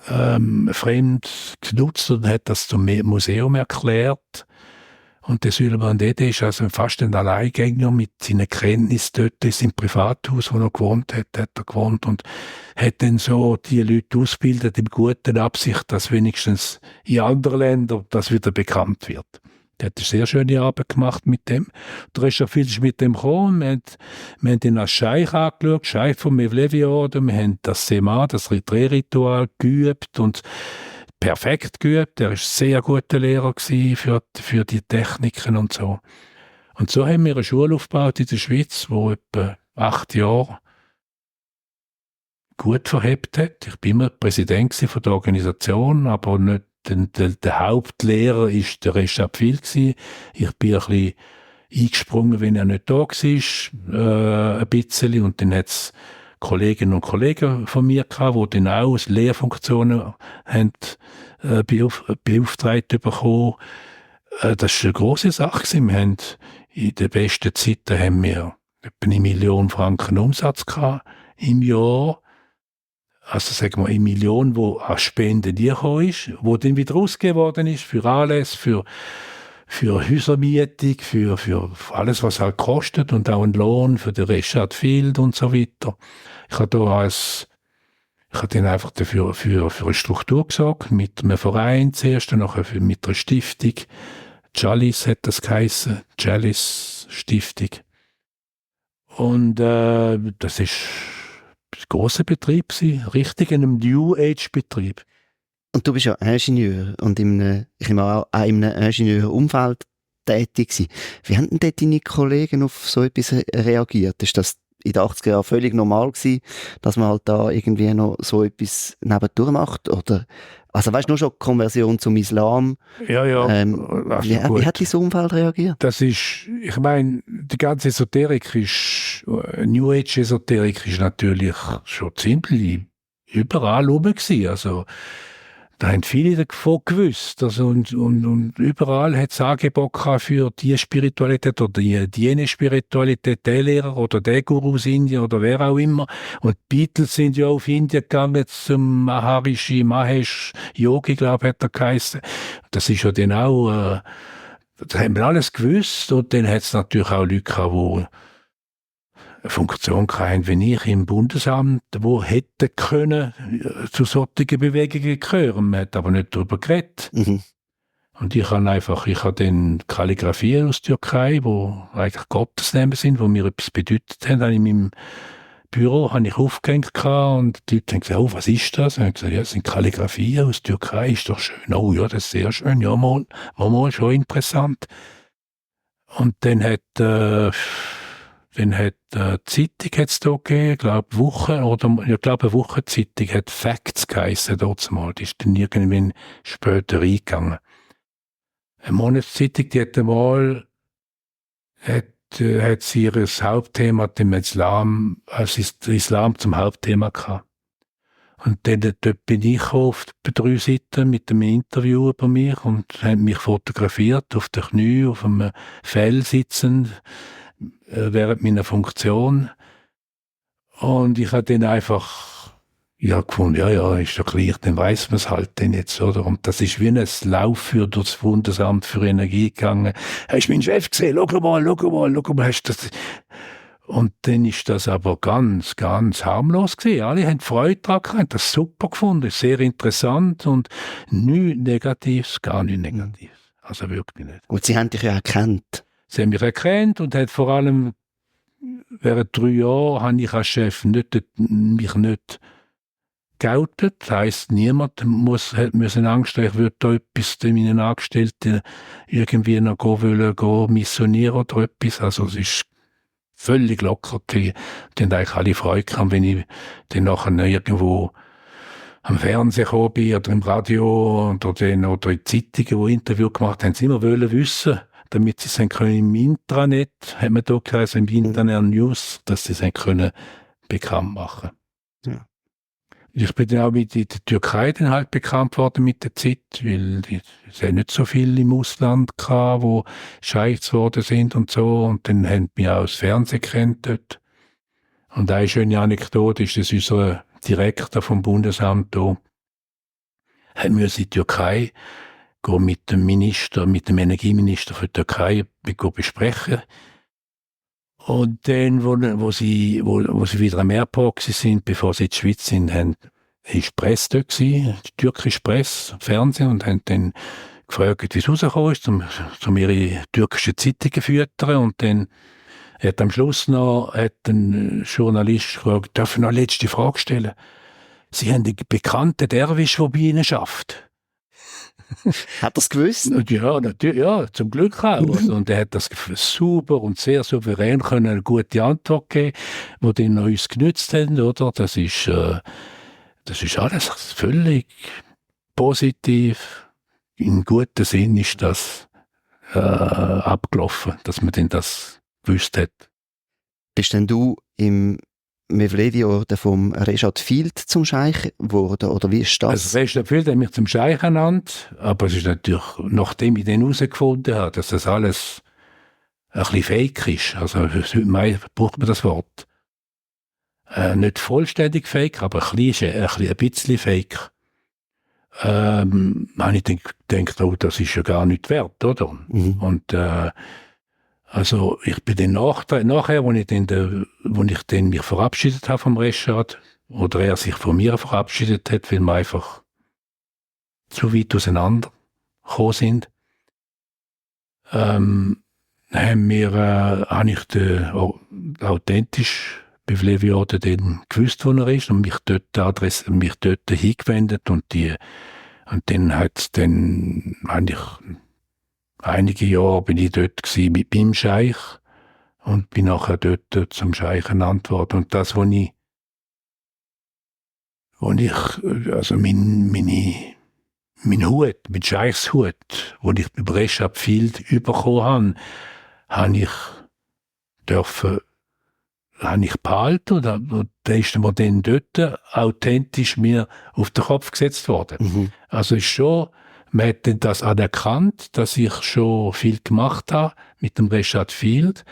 fremd genutzt und hat das zum Museum erklärt. Und der Süleyman Dedeş ist also fast ein Alleingänger mit seinen Kenntnissen dort in seinem Privathaus, wo er gewohnt hat, und hat dann so die Leute ausgebildet in guten Absicht, dass wenigstens in anderen Ländern das wieder bekannt wird. Der hat eine sehr schöne Arbeit gemacht mit dem. Der ist ja viel mit dem gekommen. Wir haben ihn als Scheich angeschaut, Scheich vom Mevlevi-Orden. Wir haben das Sema, das Ritual geübt und perfekt geübt. Er war ein sehr guter Lehrer für die Techniken und so. Und so haben wir eine Schule aufgebaut in der Schweiz, die etwa 8 Jahre gut verhebt hat. Ich bin immer Präsident von der Organisation, aber nicht der Hauptlehrer war der Reshad Fil. Ich bin ein bisschen eingesprungen, wenn er nicht da war, ein bisschen. Und dann hat es Kolleginnen und Kollegen von mir gehabt, die dann auch Lehrfunktionen haben, beauftragt bekommen. Das war eine grosse Sache. Wir haben in den besten Zeiten etwa 1 Million Franken Umsatz gehabt im Jahr. Also sagen wir 1 Million, die an Spenden gekommen ist, die dann wieder ausgegeben worden ist für alles, für Häusermietung, für alles, was halt kostet und auch einen Lohn für den Reshad Field und so weiter. Ich habe dann einfach dafür für eine Struktur gesorgt, mit einem Verein zuerst, dann nachher mit einer Stiftung. Chalice hat das geheissen, Chalice Stiftung. Und das ist ein grosser Betrieb gewesen, richtig in einem New Age Betrieb.
Und du bist ja Ingenieur und ich nehme auch in einem Ingenieurumfeld tätig gewesen. Wie haben denn dort deine Kollegen auf so etwas reagiert? Ist das in den 80er Jahren völlig normal gewesen, dass man halt da irgendwie noch so etwas nebendurch macht? Oder, also weißt du, nur schon die Konversion zum Islam?
Ja.
Wie hat dein Umfeld reagiert?
Das ist, ich meine, die ganze Esoterik ist, New Age Esoterik ist natürlich schon ziemlich überall rum gewesen. Also, da haben viele davon gewusst. Also, und überall hat es Angebote für die Spiritualität oder jene Spiritualität, der Lehrer oder der Guru aus Indien oder wer auch immer. Und die Beatles sind ja auf Indien gegangen zum Maharishi Mahesh Yogi, glaube ich, hat er geheißen. Das ist ja dann auch, das haben wir alles gewusst. Und dann hat es natürlich auch Leute gehabt, die eine Funktion hatten, wie ich im Bundesamt, wo hätte können zu solchen Bewegungen gehören. Man hat aber nicht darüber geredet.
Mhm.
Und ich habe dann Kalligraphie aus der Türkei, wo eigentlich Gottesnamen sind, wo mir etwas bedeutet haben. In meinem Büro habe ich aufgehängt und die Leute haben gesagt, oh, was ist das? Und ich habe gesagt, ja, das sind Kalligraphien aus der Türkei, ist doch schön. Oh ja, das ist sehr schön, ja, mal schon interessant. Und dann hat die Zeitung hat's da gegeben, eine Wochenzeitung hat Facts geheissen, dort mal. Die ist dann irgendwann später eingegangen. Eine Monatszeitung, die hat sie ihr Hauptthema dem Islam, Islam zum Hauptthema gehabt. Und dann dort bin ich auf 3 Seiten mit einem Interview über mich und haben mich fotografiert, auf den Knien, auf einem Fell sitzend, während meiner Funktion. Und ich habe dann einfach gefunden, ja, ist doch gleich, dann weiss man es halt dann jetzt, oder? Und das ist wie ein Lauf für das Bundesamt für Energie gegangen. Hast du meinen Chef gesehen? Schau mal, hast du das? Und dann ist das aber ganz, ganz harmlos gewesen. Alle haben Freude daran gehabt, haben das super gefunden, sehr interessant und nichts Negatives, gar nichts Negatives. Also wirklich nicht.
Und sie haben dich ja erkannt.
Sie haben mich erkannt und hat vor allem während 3 Jahren habe ich als Chef mich nicht geoutet. Das heisst, niemand müssen Angst haben, ich würde da etwas meinen Angestellten irgendwie noch gehen missionieren oder etwas. Also es ist völlig locker. Die haben eigentlich alle Freude gehabt, wenn ich dann nachher irgendwo am Fernsehen gekommen bin oder im Radio oder in Zeitungen, die Interview gemacht haben, sie immer wollen wissen, damit sie es können im Intranet, hat man da geheißen, im Internet News, dass sie es können bekannt machen.
Ja.
Ich bin dann auch mit der Türkei dann halt bekannt worden mit der Zeit, weil es nicht so viele im Ausland gehabt, wo Scheichs geworden sind und so, und dann haben wir auch das Fernsehen kennt dort. Und eine schöne Anekdote ist, dass unser Direktor vom Bundesamt da hat in die Türkei gehen mit dem Energieminister für die Türkei besprechen. Und dann, wo sie wieder am Airport sind, bevor sie in die Schweiz sind, ist die Presse dort gewesen, die türkische Presse, Fernsehen, und haben dann gefragt, wie es rausgekommen ist, um ihre türkischen Zeitungen zu füttern. Und dann hat am Schluss noch ein Journalist gefragt, darf ich noch eine letzte Frage stellen? Sie haben einen bekannten Derwisch, der bei Ihnen arbeitet.
Hat er es gewusst?
Ja, natürlich, ja, zum Glück auch. Und er hat das super und sehr souverän können eine gute Antwort geben, die dann uns genützt haben, oder? Das ist alles völlig positiv. In gutem Sinn ist das abgelaufen, dass man denn das gewusst hat.
Bist denn du im Mevlevi-Orden vom Reshad Field zum Scheich geworden, oder wie ist das?
Also Reshad Field hat mich zum Scheich ernannt, aber es ist natürlich, nachdem ich dann herausgefunden habe, dass das alles ein bisschen fake ist, also heute braucht man das Wort, nicht vollständig fake, aber ein bisschen fake, habe ich gedacht, oh, das ist ja gar nicht wert, oder?
Mhm.
Und also ich bin dann nachher, wo ich dann mich verabschiedet habe vom Reshad, oder er sich von mir verabschiedet hat, weil wir einfach zu weit auseinander gekommen sind, habe ich den authentisch bei Mevlevi-Orden dann gewusst, wo er ist, und mich dort hingewendet, und dann hat es dann eigentlich einige Jahre bin ich dort gsi mit meinem Scheich und bin nachher dort zum Scheich ernannt worden. Und das, also mein Hut, mein Scheichshut, den ich bei Reshad Field bekommen habe, habe ich behalten, und da ist mir dann dort authentisch mir auf den Kopf gesetzt worden.
Mhm.
Also ist schon, man hat dann das anerkannt, dass ich schon viel gemacht habe mit dem Reshad Field,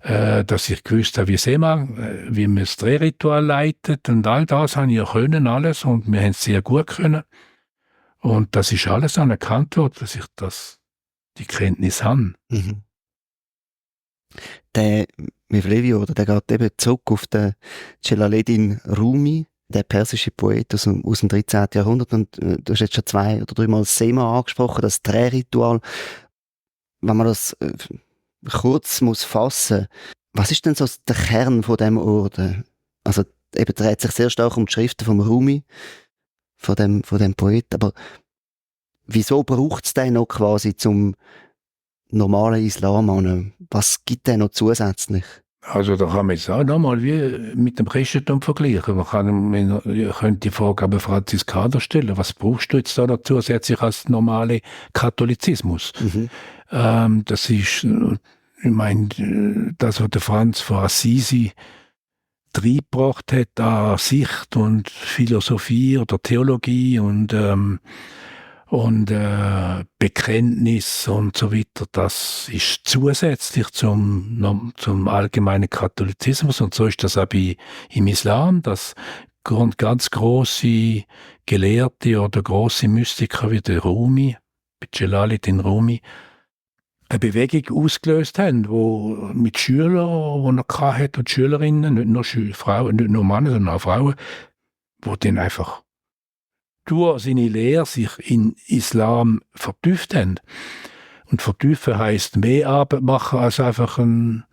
dass ich gewusst habe, wie man das Drehritual leitet, und all das habe ich ja können, alles, und wir haben es sehr gut können. Und das ist alles anerkannt worden, dass ich die Kenntnis habe.
Mhm. Der Mevlevi-Orden, der geht eben zurück auf den Celaleddin Rumi, der persische Poet aus dem 13. Jahrhundert. Und du hast jetzt schon 2 oder 3 Mal das Sema angesprochen, das Drehritual. Wenn man das kurz muss fassen, was ist denn so der Kern von dem Orden? Also eben dreht sich sehr stark um die Schriften vom Rumi, von dem Poet. Aber wieso braucht es den noch quasi zum normalen Islam an? Was gibt der noch zusätzlich?
Also da kann man jetzt auch nochmal wie mit dem Christentum vergleichen. Man könnte die Frage aber Franziskaner stellen. Was brauchst du jetzt da noch zusätzlich als normale Katholizismus?
Mhm.
Das ist, ich meine, das, was der Franz von Assisi reingebracht hat an Sicht und Philosophie oder Theologie und Bekenntnis und so weiter, das ist zusätzlich zum allgemeinen Katholizismus, und so ist das auch im Islam, dass ganz grosse Gelehrte oder grosse Mystiker wie der Rumi, Celaleddin Rumi, eine Bewegung ausgelöst haben, wo mit Schülern, die er hatte, und Schülerinnen, nicht nur Frauen, nicht nur Männer, sondern auch Frauen, wo dann einfach durch seine Lehre sich in Islam vertieft haben. Und vertiefen heisst mehr Arbeit machen als einfach ein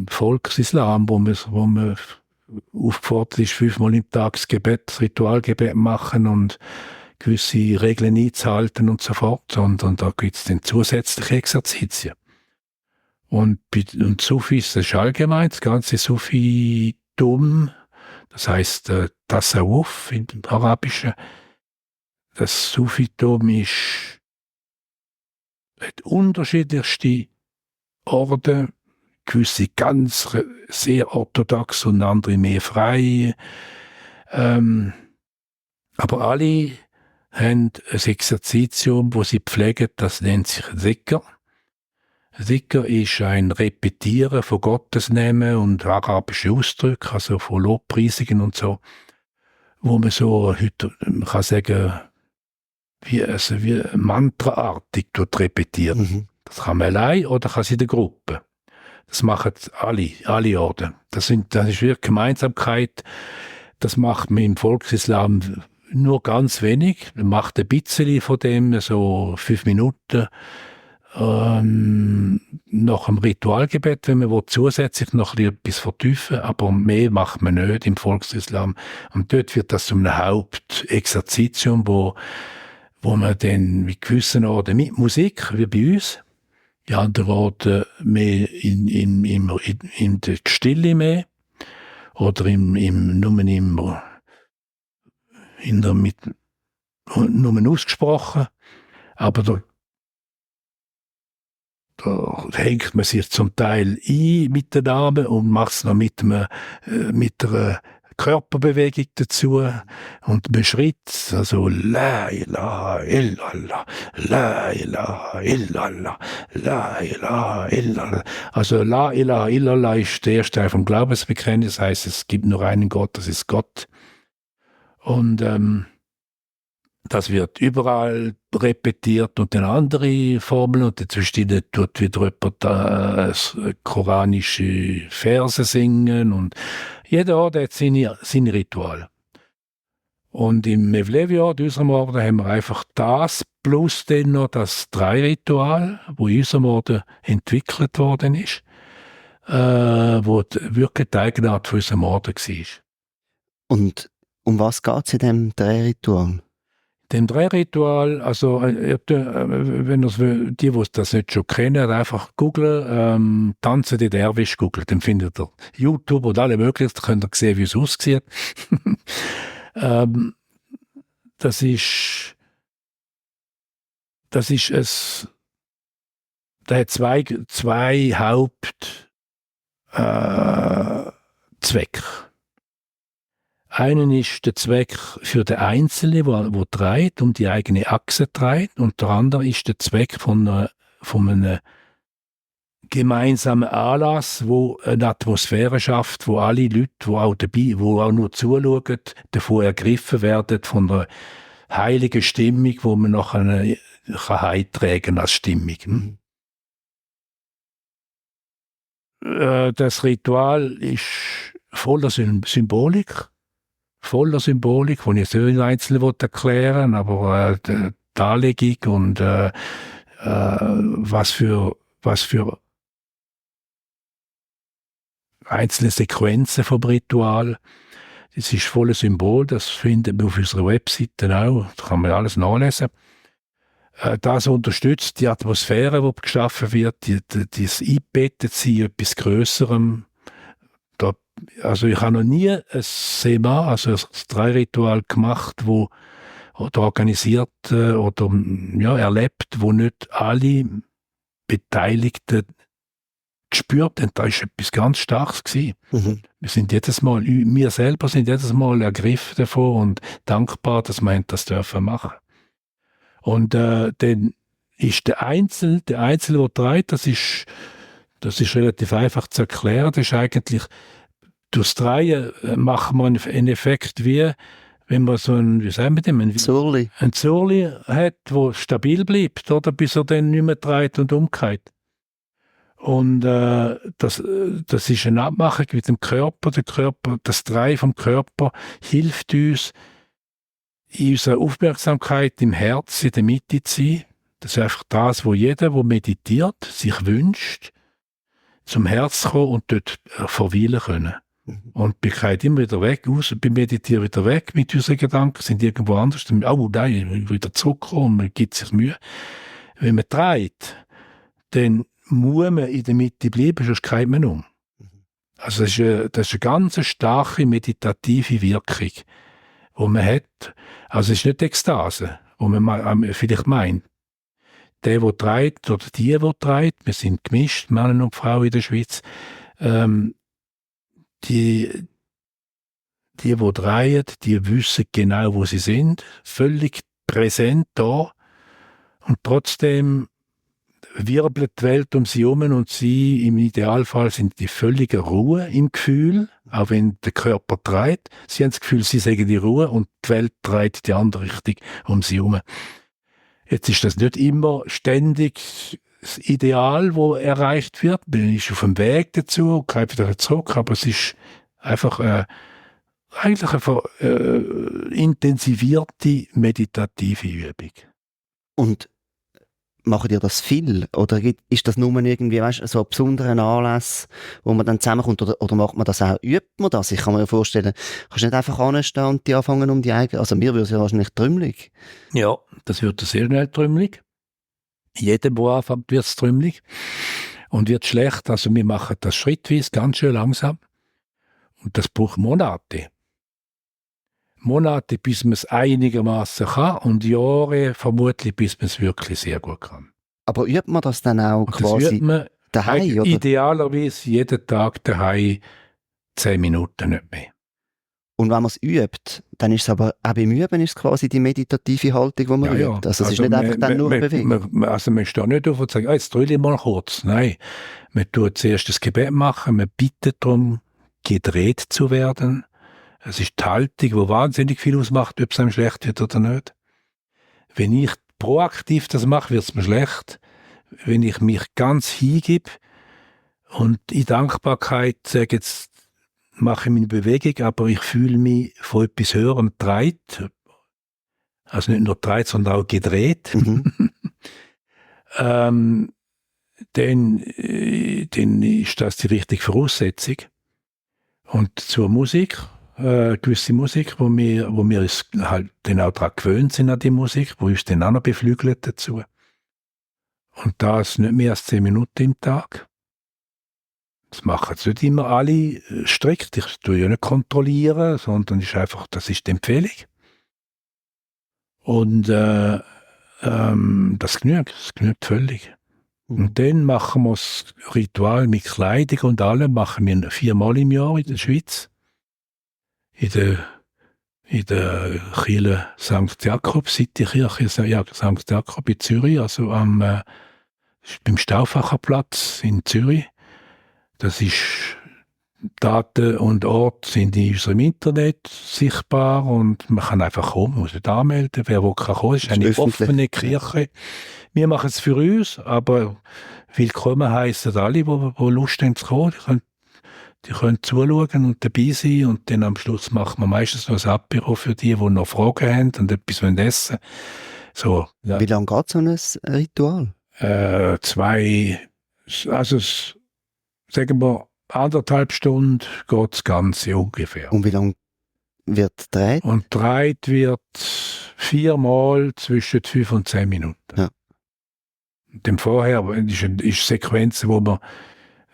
Volksislam, wo man aufgefordert ist, 5-mal im Tag das Ritualgebet machen und gewisse Regeln einzuhalten und so fort. Und da gibt es dann zusätzliche Exerzitien. Und Sufis, das ist allgemein, das ganze Sufitum, das heisst Tasawwuf im Arabischen. Das Sufitum hat unterschiedlichste Orden, gewisse ganz sehr orthodox und andere mehr frei. Aber alle haben ein Exerzitium, wo sie pflegen, das nennt sich Dhikr. Dhikr ist ein Repetieren von Gottesnamen und arabischen Ausdrücken, also von Lobpreisungen und so, wo man so heute kann sagen, wie mantraartig repetiert. Mhm. Das kann man allein oder kann es in der Gruppe. Das machen alle Orden. Das ist wirklich Gemeinsamkeit. Das macht man im Volksislam nur ganz wenig. Man macht ein bisschen von dem, so 5 Minuten nach dem Ritualgebet, wenn man zusätzlich noch etwas vertiefen will, aber mehr macht man nicht im Volksislam. Und dort wird das zum Hauptexerzitium, wo man dann mit gewissen Orten mit Musik, wie bei uns, die anderen Orten mehr in der Stille mehr, oder nur ausgesprochen, aber da hängt man sich zum Teil ein mit den Armen und macht es noch mit einer Körperbewegung dazu und man schritt, also La ilaha illallah, La ilaha illallah, La ilaha illallah. Also La ilaha illallah ist der erste Teil vom Glaubensbekenntnis, das heisst, es gibt nur einen Gott, das ist Gott. Und das wird überall repetiert und dann andere Formeln und dazwischen tut wieder jemand koranische Verse singen und jeder Ort hat seine Rituale. Und im Mevlevi-Ort, unserem Orden, haben wir einfach das plus dann noch das 3-Ritual, wo in unserem Orden entwickelt worden ist, wo wirklich die Eigenart von unserem Orden war.
Und um was geht es in diesem 3-Ritual?
Dem 3-Ritual, also wenn die das nicht schon kennen, einfach googlen, «Tanzen die Derwisch» googlen, dann findet ihr YouTube und alle möglichen, da könnt ihr sehen, wie es aussieht. Das ist es, da hat zwei Hauptzwecke. Einen ist der Zweck für den Einzelnen, wo trägt, um die eigene Achse trägt, und der andere ist der Zweck von einem gemeinsamen Anlass, wo eine Atmosphäre schafft, wo alle Leute, wo auch nur zuschauen, davon ergriffen werden von einer heiligen Stimmung, wo man nachher heimtragen als Stimmung. Das Ritual ist voller Symbolik, die ich jetzt nicht einzeln erklären will, aber die Darlegung und was für einzelne Sequenzen vom Ritual. Das ist voller Symbol, das finden wir auf unserer Webseite auch, da kann man alles nachlesen. Das unterstützt die Atmosphäre, die geschaffen wird, das Einbettetsein in etwas Grösserem. Also ich habe noch nie ein Sema, also ein 3-Ritual gemacht, oder organisiert oder erlebt, wo nicht alle Beteiligten gespürt haben, da war etwas ganz Starkes gewesen. Mhm. Wir selber sind jedes Mal ergriffen davon und dankbar, dass wir das dürfen machen. Und dann ist der Einzelne, der trägt, das ist relativ einfach zu erklären, das ist eigentlich durchs Drehen machen wir einen Effekt wie, wenn man so ein Zurli hat, der stabil bleibt, oder, bis er dann nicht mehr dreht und umkehrt. Und das ist eine Abmachung mit dem Körper. Das Drehen vom Körper hilft uns, in unserer Aufmerksamkeit im Herz, in der Mitte zu sein. Das ist einfach das, wo jeder, der meditiert, sich wünscht, zum Herz kommen und dort verweilen können. Und wir gehen immer wieder weg, wir meditieren wieder weg mit unseren Gedanken, sind irgendwo anders. Oh nein, wieder zurückkommen, man gibt sich Mühe. Wenn man dreht, dann muss man in der Mitte bleiben, sonst geht man um. Also das ist eine ganz starke meditative Wirkung, die man hat. Also es ist nicht Ekstase, wo man vielleicht meint. Der dreht, oder die dreht, wir sind gemischt, Männer und Frauen in der Schweiz, die drehen, die wissen genau, wo sie sind, völlig präsent da, und trotzdem wirbelt die Welt um sie herum und sie im Idealfall sind die völlige Ruhe im Gefühl, auch wenn der Körper dreht. Sie haben das Gefühl, sie sagen die Ruhe und die Welt dreht die andere Richtung um sie herum. Jetzt ist das nicht immer ständig das Ideal, wo erreicht wird. Man ist auf dem Weg dazu, geht wieder zurück, aber es ist einfach eigentlich eine intensivierte meditative Übung.
Und macht ihr das viel? Oder ist das nur irgendwie, weißt, so ein besonderer Anlass, wo man dann zusammenkommt? Oder macht man das auch? Übt man das? Ich kann mir vorstellen, kannst du nicht einfach anstehen und die anfangen um die eigene... Also mir würde es ja wahrscheinlich trümmelig.
Ja, das wird sehr schnell trümmelig. Jeder, der anfängt, wird es trümmelig. Und wird schlecht. Also wir machen das schrittweise, ganz schön langsam. Und das braucht Monate. Monate, bis man es einigermaßen kann, und Jahre vermutlich, bis man es wirklich sehr gut kann.
Aber übt man das dann auch
und
quasi
das übt man
daheim? Oder?
Idealerweise jeden Tag daheim 10 Minuten, nicht mehr.
Und wenn man es übt, dann ist es aber auch beim Üben ist es quasi die meditative Haltung, die man übt. Also es ist nicht einfach dann nur Bewegung.
Also man steht nicht auf und sagt, jetzt drülle ich mal kurz. Nein, man tut zuerst das Gebet machen, man bittet darum, gedreht zu werden. Es ist die Haltung, die wahnsinnig viel ausmacht, ob es einem schlecht wird oder nicht. Wenn ich proaktiv das mache, wird es mir schlecht. Wenn ich mich ganz hingebe und in Dankbarkeit sage, jetzt mache ich meine Bewegung, aber ich fühle mich von etwas Höherem gedreht. Also nicht nur gedreht, sondern auch gedreht. Dann ist das die richtige Voraussetzung. Und zur Musik, gewisse Musik, wo wir uns halt dann auch daran gewöhnt sind, an die Musik, wo uns dann auch noch beflügelt dazu. Und das nicht mehr als 10 Minuten im Tag. Das machen jetzt nicht immer alle strikt. Ich tue ja nicht kontrollieren, sondern ist einfach, das ist die Empfehlung. Und das genügt völlig. Und dann machen wir das Ritual mit Kleidung und allem, machen wir 4-mal im Jahr in der Schweiz. In der Kirche St. Jakob, Citykirche St. Jakob in Zürich, also beim Stauffacherplatz in Zürich. Das ist, Daten und Ort sind in unserem Internet sichtbar und man kann einfach kommen, man muss nicht anmelden, wer will kann kommen. Es ist eine offene Kirche. Wir machen es für uns, aber willkommen heissen alle, die Lust haben zu kommen. Die können zuschauen und dabei sein, und dann am Schluss machen wir meistens noch ein Apéro für die noch Fragen haben und etwas essen wollen. So, ja.
Wie lange geht so ein Ritual?
2, also sagen wir 1,5 Stunden geht das Ganze ungefähr.
Und wie lange wird gedreht?
Und gedreht wird 4-mal zwischen 5 und 10 Minuten.
Ja.
Dem vorher ist Sequenzen, wo man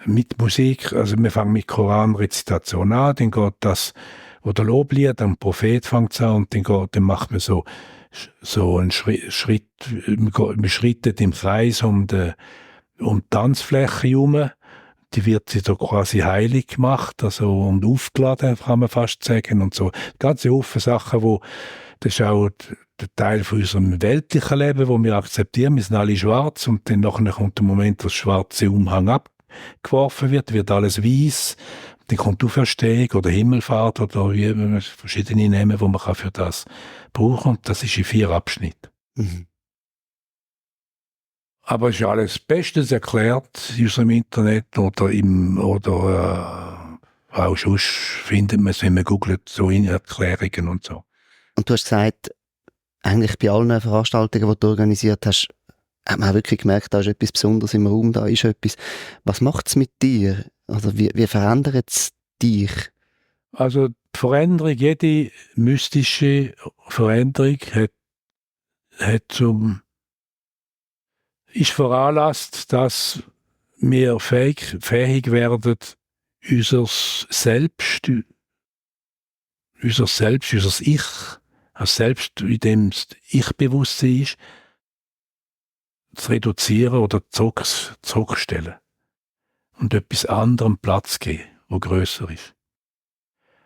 mit Musik, also wir fangen mit Koranrezitation an, dann geht das, wo der Loblied, dann Prophet fängt es an, und dann macht man so einen Schritt, man schrittet im Kreis um die Tanzfläche herum. Die wird sie so quasi heilig gemacht, also und aufgeladen, kann man fast sagen, und so. Ganze Haufen Sachen, das ist auch der Teil von unserem weltlichen Leben, wo wir akzeptieren, wir sind alle schwarz, und dann nachher kommt der Moment, wo das schwarze Umhang abgeworfen wird alles weiß, dann kommt die Auferstehung oder Himmelfahrt oder verschiedene Namen, die man für das brauchen, und das ist in 4 Abschnitten.
Mhm.
Aber es ist alles bestens erklärt in unserem Internet oder auch sonst findet man es, wenn man googelt, so in Erklärungen und so.
Und du hast gesagt, eigentlich bei allen Veranstaltungen, die du organisiert hast, hat man auch wirklich gemerkt, da ist etwas Besonderes im Raum, da ist etwas. Was macht es mit dir? Also wie verändert es dich?
Also die Veränderung, jede mystische Veränderung ist veranlasst, dass wir fähig werden, unser Selbst, unser Ich, als Selbst, in dem das Ich-Bewusstsein ist, zu reduzieren oder zurückstellen und etwas anderem Platz geben, wo grösser ist.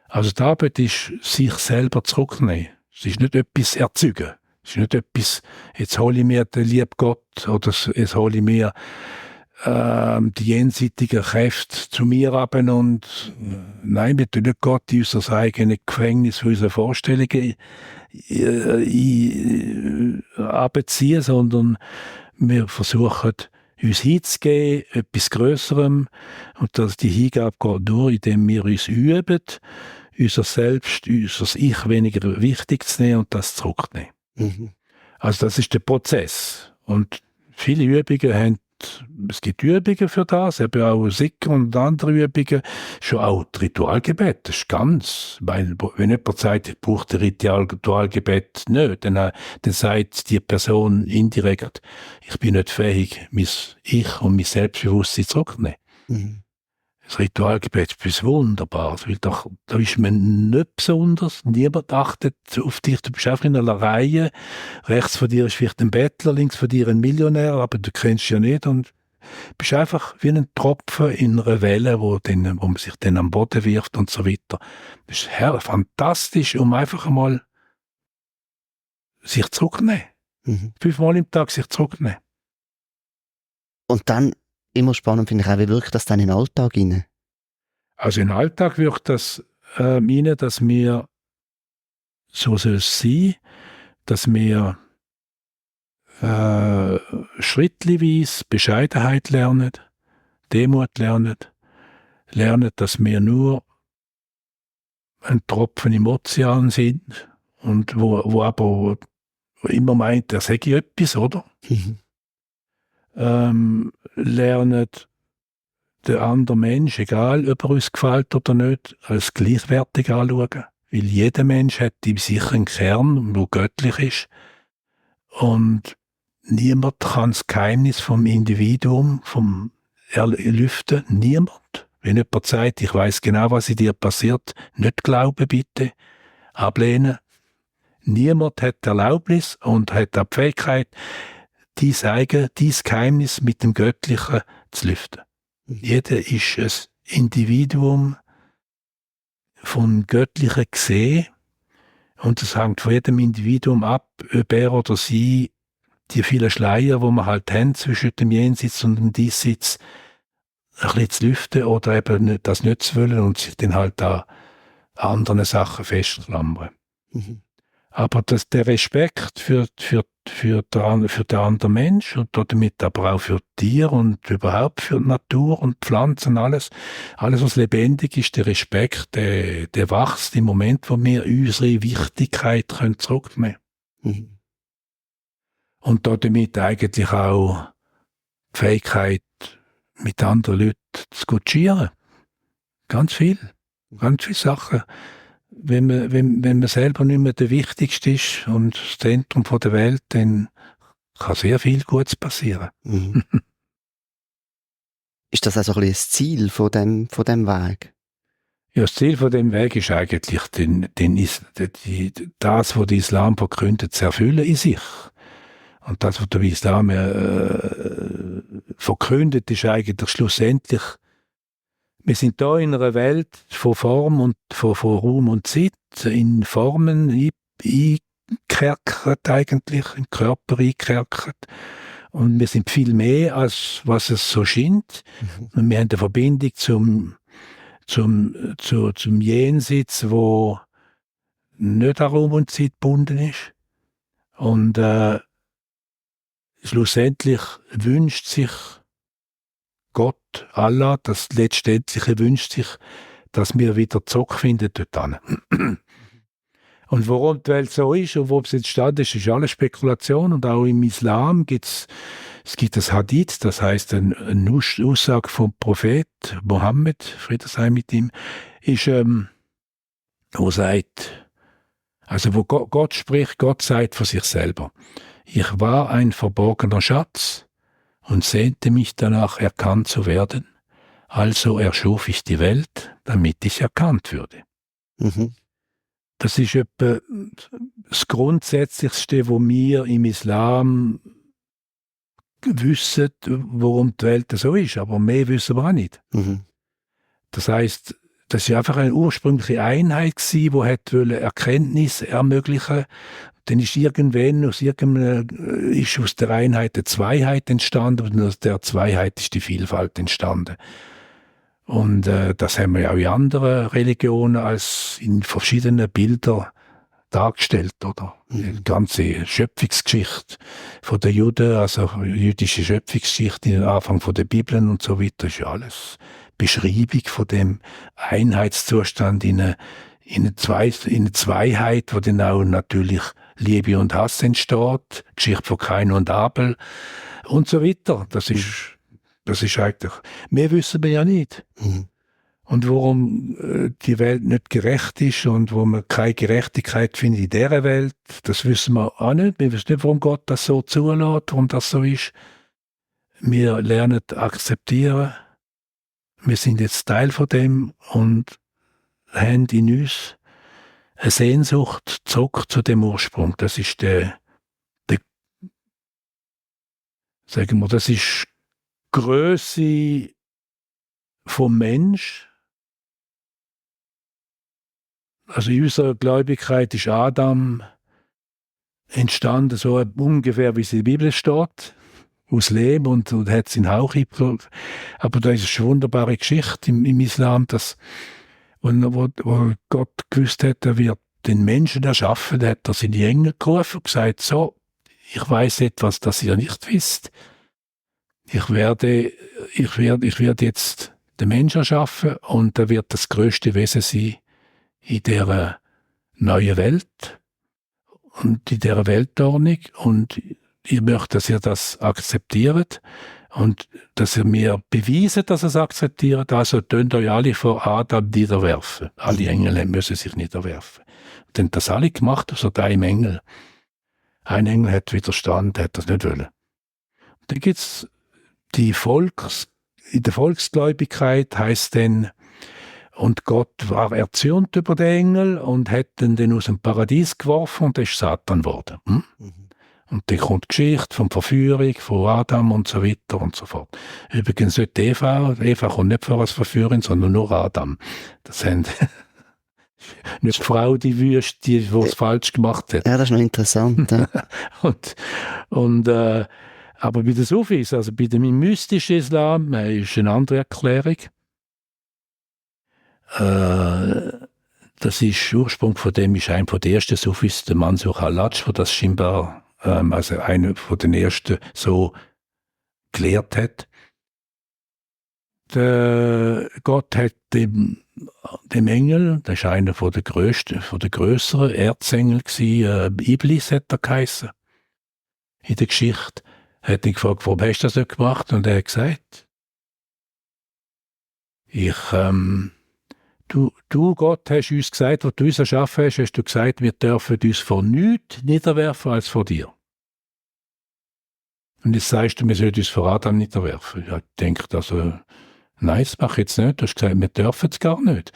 Also die Arbeit ist, sich selber zurücknehmen. Es ist nicht etwas erzeugen. Es ist nicht etwas, jetzt hole ich mir den lieben Gott oder jetzt hole ich mir die jenseitigen Kräfte zu mir ab und nein, wir tun nicht Gott in unser eigenes Gefängnis für unsere Vorstellungen abziehen, sondern wir versuchen, uns hinzugeben, etwas Grösserem. Und die Hingabe geht nur, indem wir uns üben, unser Selbst, unser Ich weniger wichtig zu nehmen und das zurückzunehmen. Mhm. Also das ist der Prozess. Und viele Übungen haben, es gibt Übungen für das, eben auch Sicker und andere Übungen, schon auch das Ritualgebet, das ist ganz, weil wenn jemand sagt, ich brauche das Ritualgebet nicht, dann sagt die Person indirekt, ich bin nicht fähig, mein Ich und mein Selbstbewusstsein zurückzunehmen. Mhm. Das Ritualgebet ist etwas Wunderbares, weil da ist man nicht besonders, niemand achtet auf dich, du bist einfach in einer Reihe, rechts von dir ist vielleicht ein Bettler, links von dir ein Millionär, aber du kennst ja nicht und bist einfach wie ein Tropfen in einer Welle, wo man sich dann am Boden wirft und so weiter. Das ist fantastisch, um einfach einmal sich zurückzunehmen. Mhm. 5-mal im Tag sich zurückzunehmen.
Und dann immer spannend finde ich auch, wie wirkt das dann in den Alltag rein?
Also in den Alltag wirkt das rein, dass wir, so soll es sein, dass wir schrittweise Bescheidenheit lernen, Demut lernen, dass wir nur ein Tropfen im Ozean sind und wo aber immer meint, er sage etwas, oder? Lernen den anderen Mensch, egal ob er uns gefällt oder nicht, als gleichwertig anschauen. Weil jeder Mensch hat in sich einen Kern, der göttlich ist. Und niemand kann das Geheimnis vom Individuum lüften. Niemand. Wenn jemand sagt, ich weiss genau, was in dir passiert, nicht glauben bitte, ablehnen. Niemand hat die Erlaubnis und hat auch die Fähigkeit, dein Geheimnis mit dem Göttlichen zu lüften. Jeder ist ein Individuum von Göttlichen gesehen und es hängt von jedem Individuum ab, ob er oder sie die vielen Schleier, die wir halt haben zwischen dem Jenseits und dem Diesseits, ein bisschen zu lüften oder eben das nicht zu wollen und sich dann halt an anderen Sachen festklammern. Mhm. Aber der Respekt für den anderen Mensch und damit aber auch für Tiere und überhaupt für die Natur und Pflanzen, alles was lebendig ist, der Respekt, der wächst im Moment, wo wir unsere Wichtigkeit zurücknehmen können. Mhm. Und damit eigentlich auch die Fähigkeit, mit anderen Leuten zu kutschieren. Ganz viele Sachen. Wenn man selber nicht mehr der Wichtigste ist und das Zentrum der Welt, dann kann sehr viel Gutes passieren. Mhm.
Ist das also ein bisschen das Ziel von dem Weg?
Ja, das Ziel von dem Weg ist eigentlich, das, was der Islam verkündet, zu erfüllen in sich. Und das, was der Islam verkündet, ist eigentlich schlussendlich, wir sind da in einer Welt von Form und von Raum und Zeit, in Formen eingekerkert eigentlich, im Körper eingekerkert. Und wir sind viel mehr, als was es so scheint. Mhm. Und wir haben eine Verbindung zum Jenseits, wo nicht an Raum und Zeit gebunden ist. Und schlussendlich wünscht sich Gott, Allah, das Letztendliche wünscht sich, dass wir wieder zurückfinden dort hin. Und warum die Welt so ist und wo es entstanden ist, ist alles Spekulation. Und auch im Islam gibt es das Hadith, das heißt eine Aussage vom Prophet Mohammed, Friede sei mit ihm, ist, wo sagt, also wo Gott spricht, Gott sagt von sich selber: Ich war ein verborgener Schatz und sehnte mich danach, erkannt zu werden. Also erschuf ich die Welt, damit ich erkannt würde.
Mhm.
Das ist etwa das Grundsätzlichste, wo wir im Islam wissen, warum die Welt so ist. Aber mehr wissen wir auch nicht.
Mhm.
Das heisst, das war einfach eine ursprüngliche Einheit, die Erkenntnis ermöglichen. Dann ist irgendwann ist aus der Einheit eine Zweiheit entstanden und aus der Zweiheit ist die Vielfalt entstanden. Und das haben wir ja auch in anderen Religionen als in verschiedenen Bildern dargestellt, oder? Die ganze Schöpfungsgeschichte von den Juden, also jüdische Schöpfungsgeschichte, den Anfang von der Bibeln und so weiter, ist ja alles Beschreibung von dem Einheitszustand in eine Zweiheit, wo dann auch natürlich Liebe und Hass entsteht, Geschichte von Kain und Abel und so weiter. Das ist eigentlich, mehr wissen wir ja nicht.
Mhm.
Und warum die Welt nicht gerecht ist und wo man keine Gerechtigkeit findet in dieser Welt, das wissen wir auch nicht. Wir wissen nicht, warum Gott das so zulässt, warum das so ist. Wir lernen akzeptieren. Wir sind jetzt Teil von dem und haben in uns eine Sehnsucht zurück zu dem Ursprung. Das ist sagen wir, das ist die Grösse vom Mensch. Also in unserer Gläubigkeit ist Adam entstanden, so ungefähr wie es in der Bibel steht, aus Lehm und hat seinen Hauch eingebracht. Aber da ist eine wunderbare Geschichte im Islam, wo Gott gewusst hat, er wird den Menschen erschaffen, da hat er seine Engel gerufen und gesagt: So, ich weiß etwas, das ihr nicht wisst. Ich werde jetzt den Menschen erschaffen und er wird das größte Wesen sein in dieser neuen Welt und in dieser Weltordnung, und ich möchte, dass ihr das akzeptiert und dass ihr mir beweist, dass ihr es akzeptiert. Also tönt euch alle vor Adam niederwerfen. Alle Engel müssen sich niederwerfen. Und dann das alle gemacht, also drei Engel. Ein Engel hat widerstanden, hat das nicht wollen. Und dann gibt es in der Volksgläubigkeit heisst dann, und Gott war erzürnt über den Engel und hat ihn dann aus dem Paradies geworfen und das ist Satan geworden. Mhm. Und dann kommt die Geschichte von Verführung, von Adam und so weiter und so fort. Übrigens nicht Eva kommt nicht vor als Verführerin, sondern nur Adam. Das haben nicht die Frau, die Wüste, die es falsch gemacht hat.
Ja, das ist noch interessant. Ja.
Aber bei den Sufis, also bei dem mystischen Islam, ist eine andere Erklärung. Das ist Ursprung von dem, ist einer der ersten Sufis, der Mansur Hallatsch, der das scheinbar, also einer von den ersten so gelehrt hat. Gott hat dem Engel, das ist einer von der grösseren Erzengel gewesen, Iblis hat er geheissen. In der Geschichte hat ihn gefragt, warum hast du das nicht gemacht? Und er hat gesagt, Du Gott, hast uns gesagt, was du uns erschaffen hast du gesagt, wir dürfen uns vor nichts niederwerfen als vor dir. Und jetzt sagst du, wir sollen uns vor Adam niederwerfen. Ich denke, also, nein, das mache ich jetzt nicht. Du hast gesagt, wir dürfen es gar nicht.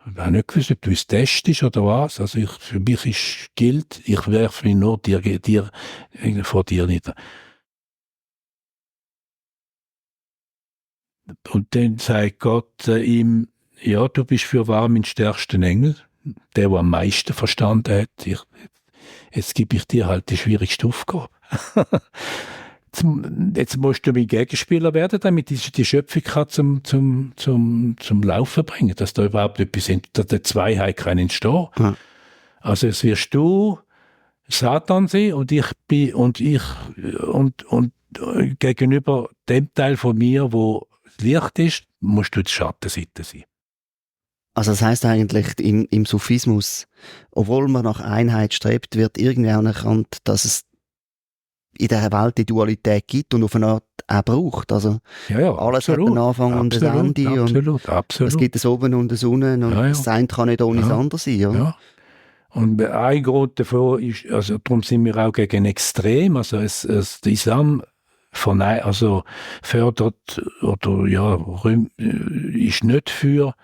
Ich habe nicht gewusst, ob du uns testest oder was. Also für mich gilt, ich werfe mich nur vor dir nieder. Und dann sagt Gott ihm, ja, du bist fürwahr mein stärkster Engel, der am meisten verstanden hat. Jetzt gebe ich dir halt die schwierigste Aufgabe. Jetzt musst du mein Gegenspieler werden, damit die Schöpfung kann zum Laufen bringen, dass da überhaupt etwas dass der Zweiheit kann entstehen. Ja. Also es wirst du Satan sein und gegenüber dem Teil von mir, wo Licht ist, musst du die Schattenseite sein.
Also das heisst eigentlich im Sufismus, obwohl man nach Einheit strebt, wird irgendwie anerkannt, dass es in dieser Welt die Dualität gibt und auf eine Art auch braucht. Also alles hat einen Anfang und ein Ende.
Absolut.
Es gibt ein Oben und ein Unten und das eine kann nicht ohne das andere sein. Oder?
Ja. Und ein Grund davon ist, also darum sind wir auch gegen Extrem. Also der Islam fördert oder ist nicht für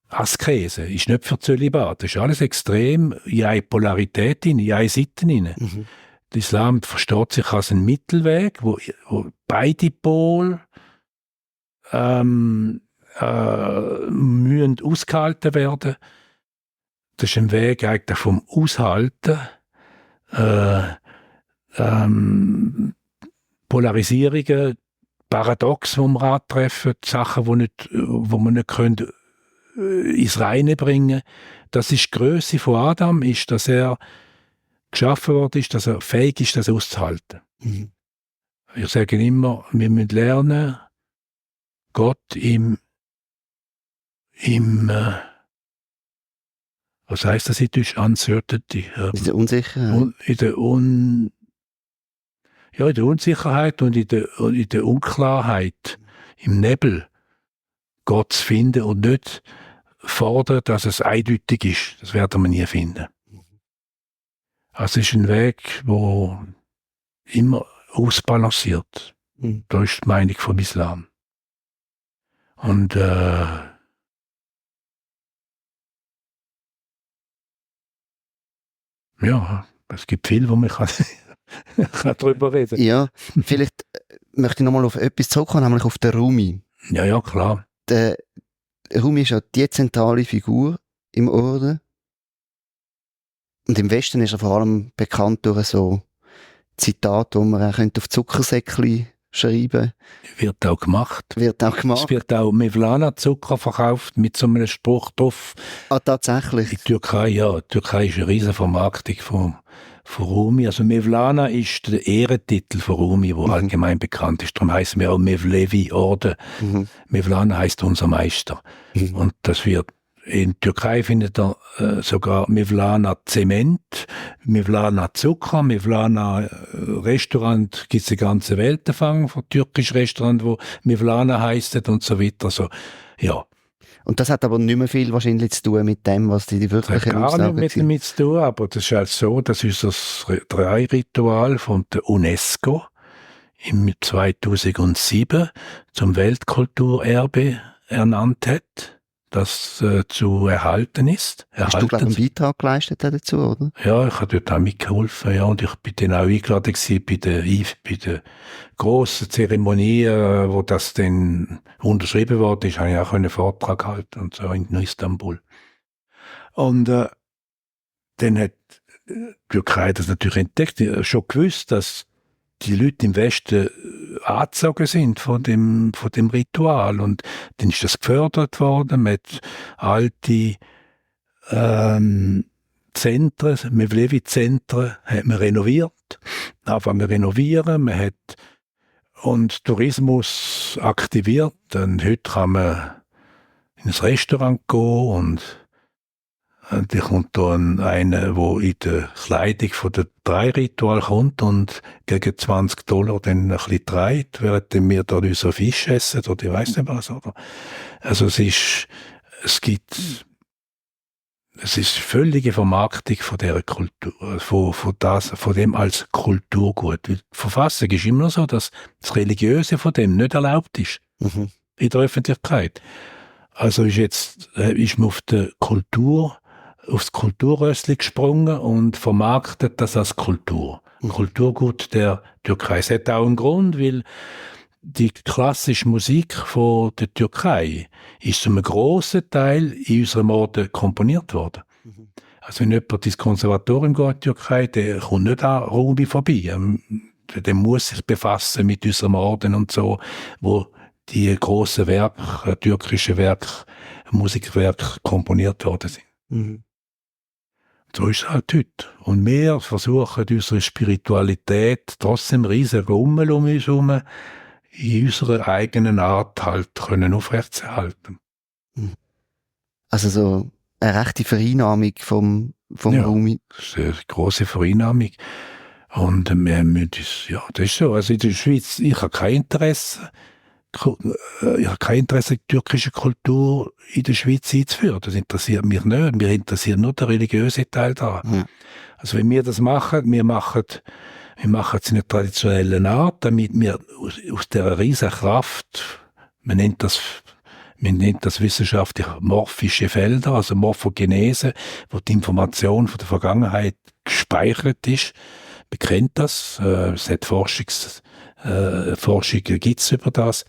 Askese, ist nicht für Zölibat. Das ist alles extrem in eine Polarität, in eine Seite hinein.
Mhm.
Der Islam versteht sich als ein Mittelweg, wo beide Pole müssen ausgehalten werden. Das ist ein Weg eigentlich vom Aushalten, Polarisierungen, Paradoxe, die wir antreffen, Sachen, wo man nicht können, ins Reine bringen. Das ist die Grösse von Adam, ist, dass er geschaffen worden ist, dass er fähig ist, das auszuhalten.
Mhm.
Ich sage immer, wir müssen lernen, Gott was heisst das in Deutsch? Uncertainty.
In der Unsicherheit.
In der Unsicherheit und in der Unklarheit, im Nebel, Gott zu finden und nicht fordern, dass es eindeutig ist. Das werden wir nie finden. Also es ist ein Weg, der immer ausbalanciert.
Mhm.
Das ist die Meinung vom Islam. Und ja, es gibt viel, wo man kann darüber reden.
Ja, vielleicht möchte ich nochmal auf etwas zurückkommen, nämlich auf den Rumi.
Ja, klar.
Der Rumi ist ja die zentrale Figur im Orden. Und im Westen ist er vor allem bekannt durch so Zitate, die man auch auf Zuckersäckchen schreiben.
Wird auch gemacht.
Es wird auch
Mevlana-Zucker verkauft mit so einem Spruch drauf.
Ah, tatsächlich?
Die Türkei ist eine riesige Vermarktung von Rumi. Also Mevlana ist der Ehrentitel von Rumi, der allgemein bekannt ist. Darum heißen wir auch Mevlevi-Orden. Mhm. Mevlana heisst unser Meister. Mhm. Und das wird in der Türkei findet er sogar Mevlana Zement, Mevlana Zucker, Mevlana Restaurant, gibt es die ganze Welt davon, von türkischen Restaurant, wo Mevlana heisst und so weiter. Also, ja.
Und das hat aber nicht mehr viel wahrscheinlich zu tun mit dem, was die wirklichen
Aussagen sind. Gar nicht damit zu tun, aber das ist halt so, dass unser Drei-Ritual von der UNESCO im 2007 zum Weltkulturerbe ernannt hat, das zu erhalten ist.
Hast du, glaube ich, einen Beitrag geleistet dazu, oder?
Ja, ich habe dort auch mitgeholfen, ja, und ich bin dann auch eingeladen gewesen bei der grossen Zeremonie, wo das dann unterschrieben wurde, habe ich auch einen Vortrag gehalten und so in Istanbul. Und dann hat die Türkei das natürlich entdeckt, schon gewusst, dass die Leute im Westen angezogen sind von dem Ritual. Und dann ist das gefördert worden mit alten Zentren, Mevlevi-Zentren hat man renoviert. Anfangen wir renovieren, man hat und Tourismus aktiviert. Und heute kann man in ein Restaurant gehen und dann kommt da einer, der in der Kleidung von der Drei-Ritual kommt und gegen $20 dann ein bisschen treibt, während wir da unseren Fisch essen oder ich weiss nicht was. Oder? Also es ist völlige Vermarktung von dieser Kultur, von dem als Kulturgut. Die Verfassung ist immer so, dass das Religiöse von dem nicht erlaubt ist. Mhm. In der Öffentlichkeit. Also ist man aufs Kulturrössli gesprungen und vermarktet das als Kultur. Kulturgut der Türkei. Es hat auch einen Grund, weil die klassische Musik von der Türkei ist zu einem grossen Teil in unserem Orden komponiert worden. Also wenn jemand ins Konservatorium geht in der Türkei, der kommt nicht an Rumi vorbei. Der muss sich befassen mit unserem Orden und so, wo die grossen Werke, türkische Werke, Musikwerke komponiert worden sind. Mhm. So ist es halt heute. Und wir versuchen, unsere Spiritualität trotzdem riesen Rummel um uns herum in unserer eigenen Art halt können aufrechtzuerhalten.
Also so eine rechte Vereinnahmung vom
ja,
Rumi.
Das ist eine grosse Vereinnahmung. Und wir müssen uns, ja, das ist so. Also in der Schweiz, ich habe kein Interesse, die türkische Kultur in der Schweiz einzuführen. Das interessiert mich nicht. Mir interessiert nur der religiöse Teil da.
Ja.
Also wenn wir das machen, wir machen es in einer traditionellen Art, damit wir aus dieser riesen Kraft, man nennt das wissenschaftlich morphische Felder, also Morphogenese, wo die Information von der Vergangenheit gespeichert ist. Man kennt das, es hat Forschungen gibt's über das,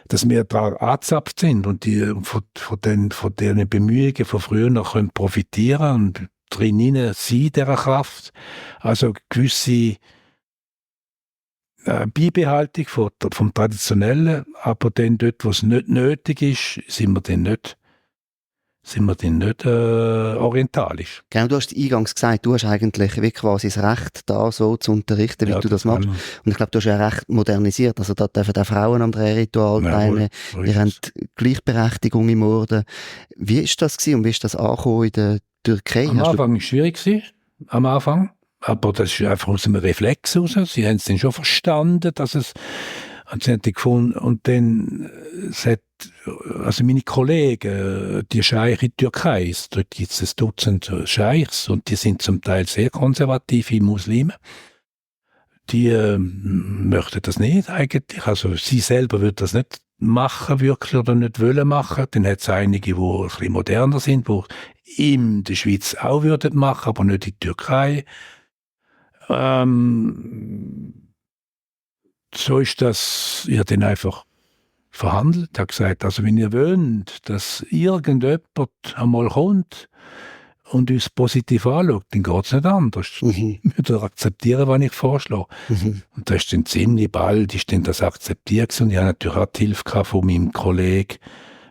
dass wir da angezapft sind und die von den Bemühungen von früher noch können profitieren und drinnen sein dieser Kraft. Also gewisse Beibehaltung vom Traditionellen, aber dann dort, wo es nicht nötig ist, sind wir dann nicht orientalisch.
Genau, du hast eingangs gesagt, du hast eigentlich wie quasi das Recht, da so zu unterrichten, wie du das machst. Und ich glaube, du hast ja recht modernisiert. Also da dürfen auch Frauen am Drehritual teilnehmen. Ihr habt Gleichberechtigung im Orden. Wie ist das gewesen und wie ist das angekommen in der Türkei?
Am Anfang war es schwierig. Aber das ist einfach aus einem Reflex raus. Sie haben es dann schon verstanden, dass es, und sie haben gefunden, und dann, also meine Kollegen, die Scheich in der Türkei, dort gibt es ein Dutzend Scheichs, und die sind zum Teil sehr konservative Muslime. Die möchten das nicht eigentlich. Also sie selber würden das nicht machen wirklich oder nicht wollen machen. Dann hat es einige, die ein bisschen moderner sind, die in der Schweiz auch würden machen, aber nicht in der Türkei. So ist das, ich habe dann einfach verhandelt, habe gesagt, also wenn ihr wollt, dass irgendjemand einmal kommt und uns positiv anschaut, dann geht es nicht anders. Wir müssen akzeptieren, was ich vorschlage. Und das ist dann ziemlich bald, ist dann das akzeptiert und ich habe natürlich auch die Hilfe von meinem Kollegen,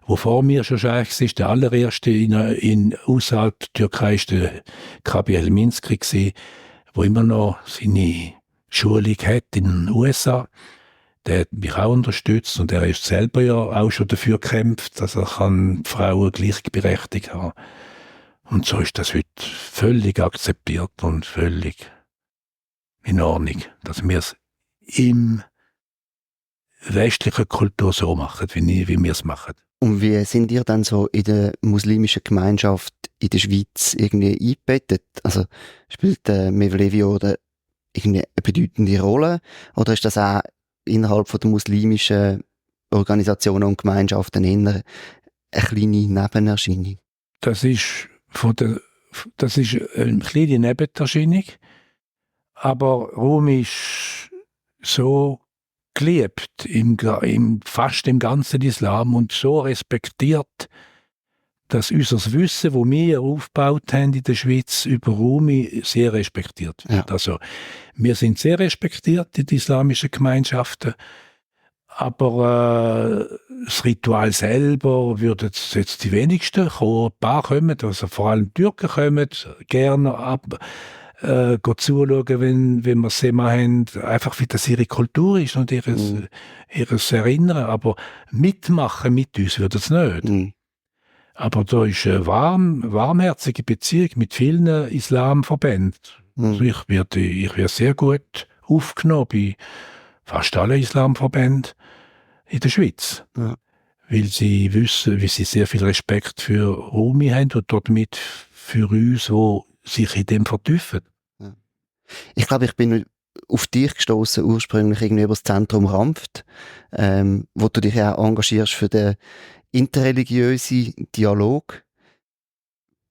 der vor mir schon Scheich war, der allererste in außerhalb der Türkei war der Kabi Elminski gewesen, der immer noch seine Schulung hat in den USA. Der hat mich auch unterstützt und er ist selber ja auch schon dafür gekämpft, dass er Frauen gleichberechtigt haben. Und so ist das heute völlig akzeptiert und völlig in Ordnung, dass wir es in westlicher Kultur so machen, wie wir es machen.
Und wie sind ihr dann so in der muslimischen Gemeinschaft in der Schweiz irgendwie eingebettet? Also spielt Mevlevi oder irgendwie eine bedeutende Rolle? Oder ist das auch innerhalb von der muslimischen Organisationen und Gemeinschaften eher eine kleine Nebenerscheinung?
Das ist eine kleine Nebenerscheinung, aber Rom ist so geliebt fast im ganzen Islam und so respektiert, dass unser Wissen, das wir aufgebaut haben in der Schweiz über Rumi, sehr respektiert wird. Ja. Also, wir sind sehr respektiert in den islamischen Gemeinschaften, aber das Ritual selber würden jetzt die wenigsten kommen. Ein paar kommen, also vor allem Türken kommen gerne zuschauen, wenn wir Sema haben, einfach wie das ihre Kultur ist und ihres Erinnern, aber mitmachen mit uns würden es nicht. Aber da ist eine warmherzige Beziehung mit vielen Islamverbänden. Also ich werde sehr gut aufgenommen bei fast allen Islamverbänden in der Schweiz. Ja. Weil sie wissen, wie sie sehr viel Respekt für Rumi haben und damit für uns, die sich in dem vertiefen.
Ja. Ich glaube, ich bin auf dich gestoßen ursprünglich irgendwie über das Zentrum Ranft, wo du dich auch engagierst für den interreligiösen Dialog.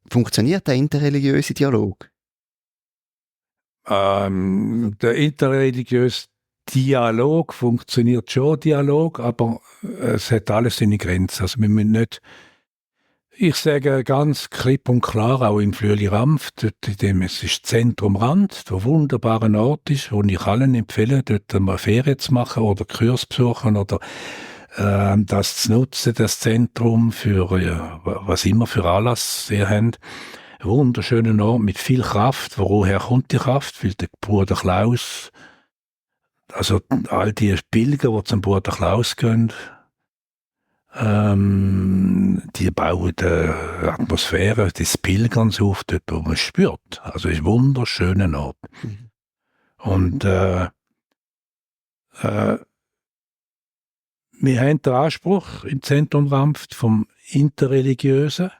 Funktioniert der interreligiöse Dialog?
Der interreligiöse Dialog funktioniert schon, aber es hat alles seine Grenzen. Also wir müssen nicht, ich sage ganz klipp und klar, auch im Flüeli Ranft, es ist Zentrum Rand, der wunderbarer Ort ist, wo ich allen empfehle, dort mal Ferien zu machen oder Kurs besuchen oder das zu nutzen, das Zentrum für was immer für Anlass sie haben. Ein wunderschöner Ort mit viel Kraft. Woher kommt die Kraft? Weil der Bruder Klaus, also all die Pilger, die zum Bruder Klaus gehen, die bauen die Atmosphäre des Pilgerns auf, dort wo man spürt. Also es ist ein wunderschöner Ort. Und wir haben den Anspruch im Zentrum Rampft vom Interreligiösen,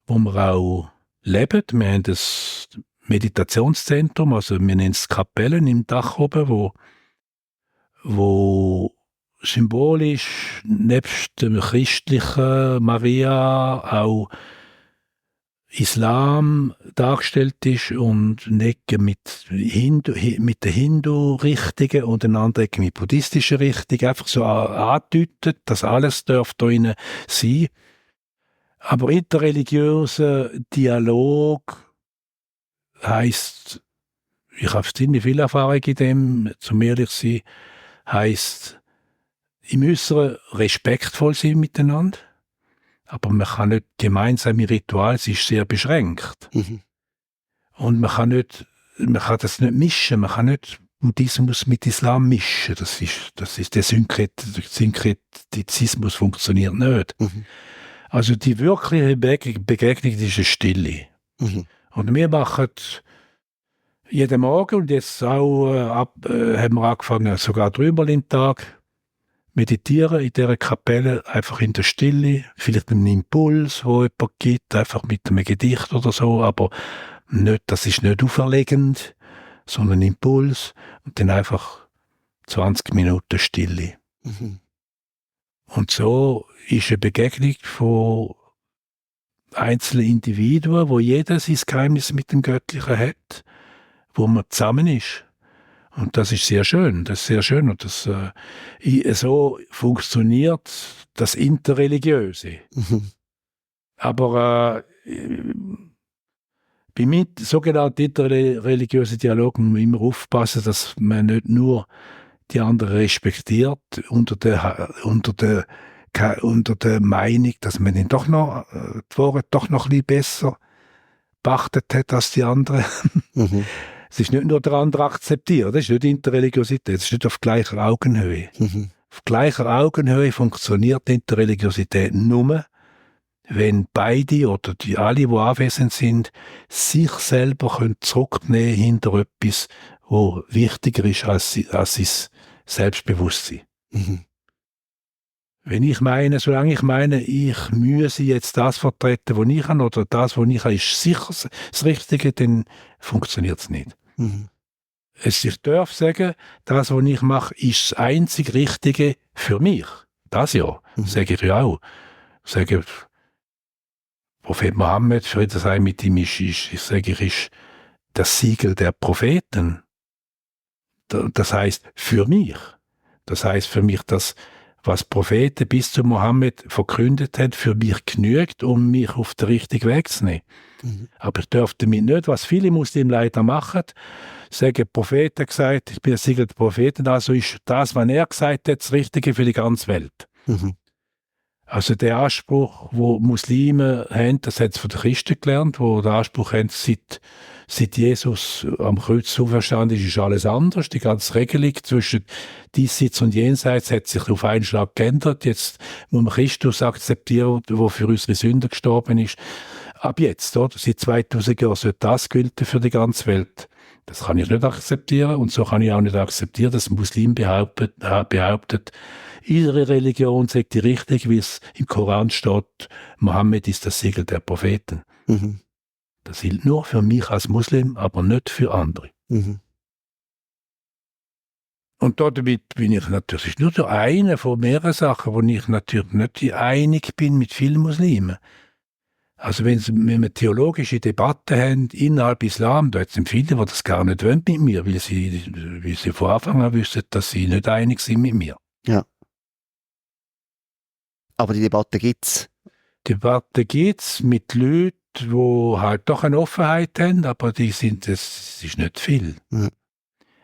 wo wir auch leben. Wir haben das Meditationszentrum, also wir nennen es Kapellen im Dach oben, wo symbolisch nebst dem christlichen Maria auch Islam dargestellt ist und eine Ecke mit den Hindu-Richtungen und eine andere Ecke mit buddhistischen Richtungen, einfach so andeutet, dass alles darf da drin sein. Aber interreligiöser Dialog heisst, ich habe ziemlich viel Erfahrung in dem, zum ehrlich sein, heisst, im Äußeren respektvoll sein miteinander. Aber man kann nicht gemeinsame Ritual, es ist sehr beschränkt. Mhm. Und man kann das nicht mischen, man kann nicht Buddhismus mit Islam mischen. Das ist der Synkretizismus funktioniert nicht. Mhm. Also die wirkliche Begegnung ist eine Stille. Mhm. Und wir machen jeden Morgen, und jetzt auch haben wir angefangen, sogar 3-mal am Tag, meditieren in dieser Kapelle, einfach in der Stille, vielleicht einen Impuls, wo jemand gibt, einfach mit einem Gedicht oder so, aber nicht, das ist nicht auferlegend, sondern ein Impuls und dann einfach 20 Minuten Stille. Mhm. Und so ist eine Begegnung von einzelnen Individuen, wo jeder sein Geheimnis mit dem Göttlichen hat, wo man zusammen ist. Und das ist sehr schön, und so funktioniert das Interreligiöse. Mhm. Aber beim sogenannten interreligiösen Dialog muss man immer aufpassen, dass man nicht nur die anderen respektiert unter der Meinung, dass man den die Worte doch noch ein bisschen besser beachtet hat als die anderen. Mhm. Es ist nicht nur der andere akzeptieren, das ist nicht Interreligiosität, es ist nicht auf gleicher Augenhöhe. Mhm. Auf gleicher Augenhöhe funktioniert Interreligiosität nur, wenn beide oder alle, die anwesend sind, sich selber können zurücknehmen hinter etwas, wo wichtiger ist als sein Selbstbewusstsein. Mhm. Solange ich meine, ich müsse jetzt das vertreten, was ich habe, oder das, was ich habe, ist sicher das Richtige, dann funktioniert es nicht. Mhm. Ich darf sagen, das, was ich mache, ist das einzig Richtige für mich. Das ja, sage ich ja auch. Ich sage, Prophet Mohammed, Friede sei mit ihm, ist das Siegel der Propheten. Das heißt für mich. Das heißt für mich, dass was Propheten bis zu Mohammed verkündet haben, für mich genügt, um mich auf den richtigen Weg zu nehmen. Mhm. Aber ich darf damit nicht, was viele Muslime leider machen, sagen, Propheten gesagt, ich bin ein Siegel der Propheten, also ist das, was er gesagt hat, das Richtige für die ganze Welt. Mhm. Also der Anspruch, wo Muslime haben, das hat es von den Christen gelernt, wo der Anspruch haben, seit Jesus am Kreuz auferstanden ist alles anders. Die ganze Regelung zwischen Diesseits und Jenseits hat sich auf einen Schlag geändert. Jetzt muss man Christus akzeptieren, der für unsere Sünden gestorben ist. Ab jetzt, oder? Seit 2000 Jahren sollte das gelten für die ganze Welt. Das kann ich nicht akzeptieren und so kann ich auch nicht akzeptieren, dass ein Muslim behauptet, ihre Religion sagt die richtige, wie es im Koran steht, Mohammed ist das Siegel der Propheten. Mhm. Das gilt nur für mich als Muslim, aber nicht für andere. Mhm. Und damit bin ich natürlich nur so eine von mehreren Sachen, wo ich natürlich nicht einig bin mit vielen Muslimen. Also wenn wir theologische Debatten haben innerhalb Islam, da hat es viele, die das gar nicht wollen mit mir, weil sie von Anfang an wissen, dass sie nicht einig sind mit mir.
Ja. Aber die Debatte gibt's.
Debatte gibt's mit Leuten, die halt doch eine Offenheit haben, aber es ist nicht viel. Ja.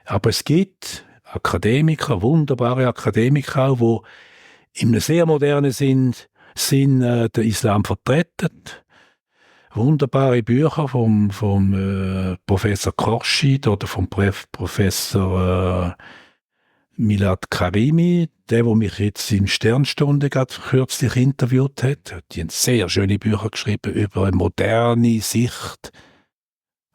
Aber es gibt Akademiker, wunderbare Akademiker, die in einem sehr modernen Sinn den Islam vertreten. Wunderbare Bücher vom Professor Khorshid oder vom Professor Milad Karimi, der mich jetzt in Sternstunde gerade kürzlich interviewt hat. Die haben sehr schöne Bücher geschrieben über eine moderne Sicht,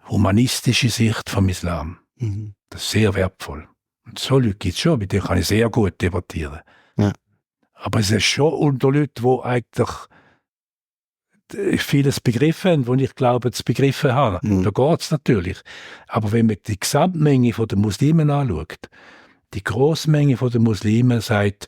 humanistische Sicht vom Islam. Mhm. Das ist sehr wertvoll. Und so Leute gibt es schon, mit denen kann ich sehr gut debattieren.
Ja.
Aber es ist schon unter Leuten, die eigentlich vieles begriffen haben, wo ich glaube, zu begriffen haben. Da geht es natürlich. Aber wenn man die Gesamtmenge der Muslimen anschaut, die Grossmenge der Muslimen sagt,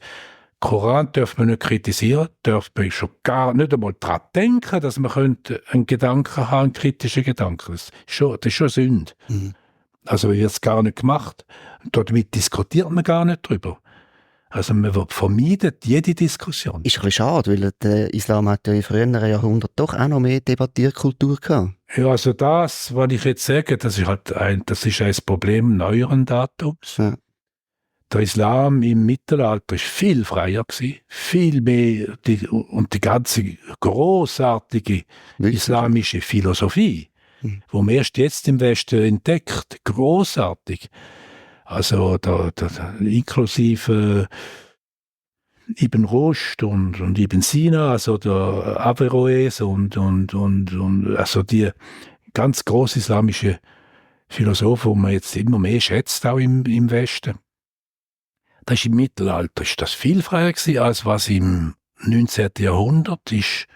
Koran darf man nicht kritisieren, darf man schon gar nicht einmal daran denken, dass man einen Gedanken haben, einen kritischen Gedanken. Das ist schon Sünde. Also wird es gar nicht gemacht. Damit diskutiert man gar nicht drüber. Also man vermeidet jede Diskussion.
Ist ein bisschen schade, weil der Islam hat ja in früheren Jahrhunderten doch auch noch mehr Debattierkultur gehabt.
Ja, also das, was ich jetzt sage, das ist ein Problem neueren Datums.
Ja.
Der Islam im Mittelalter war viel freier gewesen, viel mehr, und die ganze grossartige islamische Philosophie, wo man erst jetzt im Westen entdeckt, grossartig. Also inklusive Ibn Rushd und Ibn Sina, also der Averroes und also die ganz gross islamische Philosophen, die man jetzt immer mehr schätzt, auch im Westen. Das ist im Mittelalter ist das viel freier gewesen, als was im 19. Jahrhundert ist,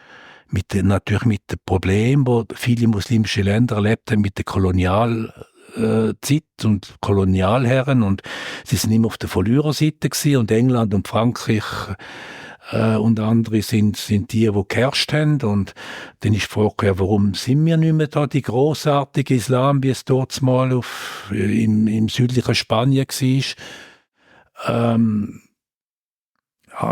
natürlich mit dem Problem, wo viele muslimische Länder erlebt haben, mit der Kolonialzeit und Kolonialherren, und sie sind immer auf der Verliererseite gewesen, und England und Frankreich und andere sind die geherrscht haben, und dann ist die Frage, warum sind wir nicht mehr da, die grossartige Islam, wie es dort mal im südlichen Spanien war,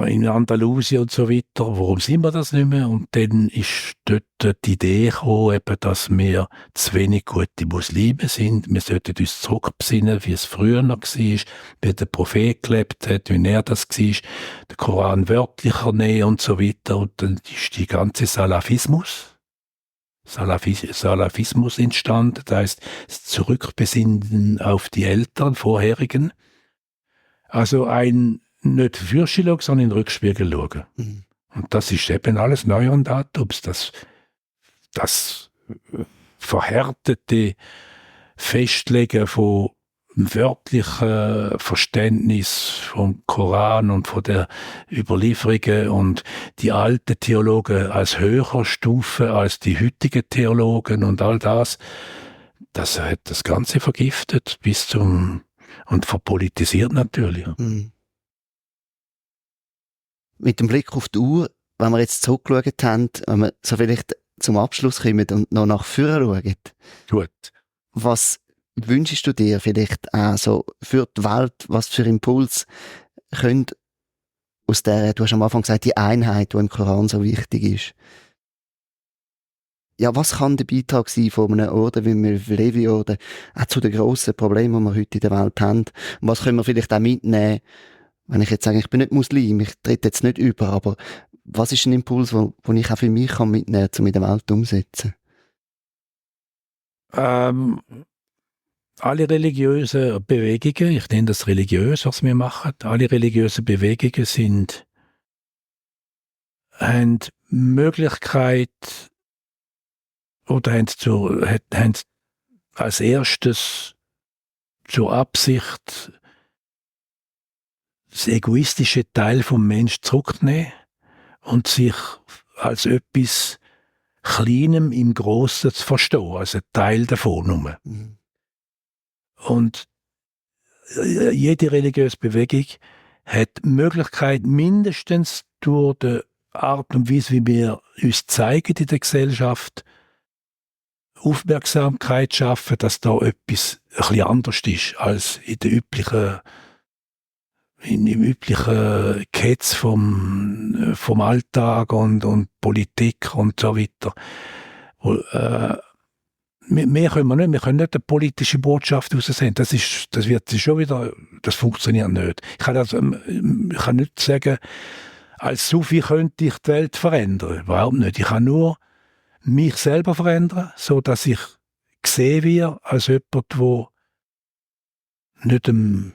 in Andalusien und so weiter, warum sind wir das nicht mehr? Und dann ist dort die Idee gekommen, eben, dass wir zu wenig gute Muslime sind. Wir sollten uns zurückbesinnen, wie es früher noch war, wie der Prophet gelebt hat, wie er das war, den Koran wörtlicher nehmen und so weiter. Und dann ist die ganze Salafismus entstanden. Das heisst, das Zurückbesinnen auf die Eltern, vorherigen. Also nicht Fürste schauen, sondern in den Rückspiegel schauen. Und das ist eben alles neueren Datums. Das verhärtete Festlegen von wörtlichen Verständnis vom Koran und von der Überlieferungen und die alten Theologen als höherer Stufe als die heutigen Theologen und all das hat das Ganze vergiftet und verpolitisiert natürlich.
Mit dem Blick auf die Uhr, wenn wir jetzt zurückgeschaut haben, wenn wir so vielleicht zum Abschluss kommen und noch nach vorne schauen.
Gut.
Was wünschst du dir vielleicht auch so für die Welt, was für Impuls können aus der, du hast am Anfang gesagt, die Einheit, die im Koran so wichtig ist. Ja, was kann der Beitrag sein von einem Orden wie Levi oder auch zu den grossen Problemen, die wir heute in der Welt haben? Und was können wir vielleicht auch mitnehmen, wenn ich jetzt sage, ich bin nicht Muslim, ich trete jetzt nicht über, aber was ist ein Impuls, den ich auch für mich mitnehmen kann, um in der Welt umzusetzen?
Alle religiösen Bewegungen, ich nenne das religiös, was wir machen, alle religiösen Bewegungen haben Möglichkeit oder haben als erstes zur Absicht, das egoistische Teil vom Mensch zurückzunehmen und sich als etwas Kleinem im Grossen zu verstehen, als ein Teil davon nur. Und jede religiöse Bewegung hat die Möglichkeit, mindestens durch die Art und Weise, wie wir uns zeigen in der Gesellschaft, Aufmerksamkeit schaffen, dass da etwas ein bisschen anders ist als im üblichen Ketz vom Alltag und Politik und so weiter. Mehr können wir nicht. Wir können nicht eine politische Botschaft raussenden. Das funktioniert nicht. Ich kann nicht sagen, als Sufi könnte ich die Welt verändern. Überhaupt nicht. Ich kann nur mich selber verändern, so dass ich gesehen werde als jemand, der nicht dem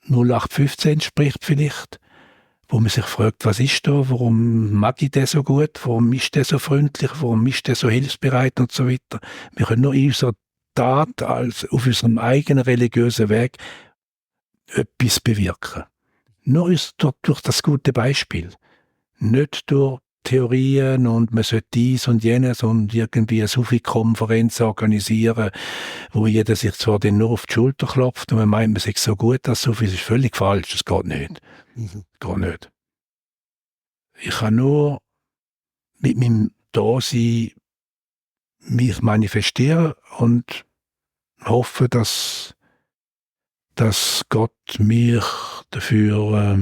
0815 entspricht vielleicht, wo man sich fragt, was ist da, warum mag ich den so gut, warum ist der so freundlich, warum ist der so hilfsbereit und so weiter. Wir können nur in unserer Tat, als auf unserem eigenen religiösen Weg etwas bewirken. Nur durch das gute Beispiel. Nicht durch Theorien und man sollte dies und jenes und irgendwie eine Sufi-Konferenz organisieren, wo jeder sich zwar dann nur auf die Schulter klopft und man meint, man sei so gut als Sufi, das ist völlig falsch, das geht nicht. Geht nicht. Ich kann nur mit meinem Dasein mich manifestieren und hoffe, dass Gott mich dafür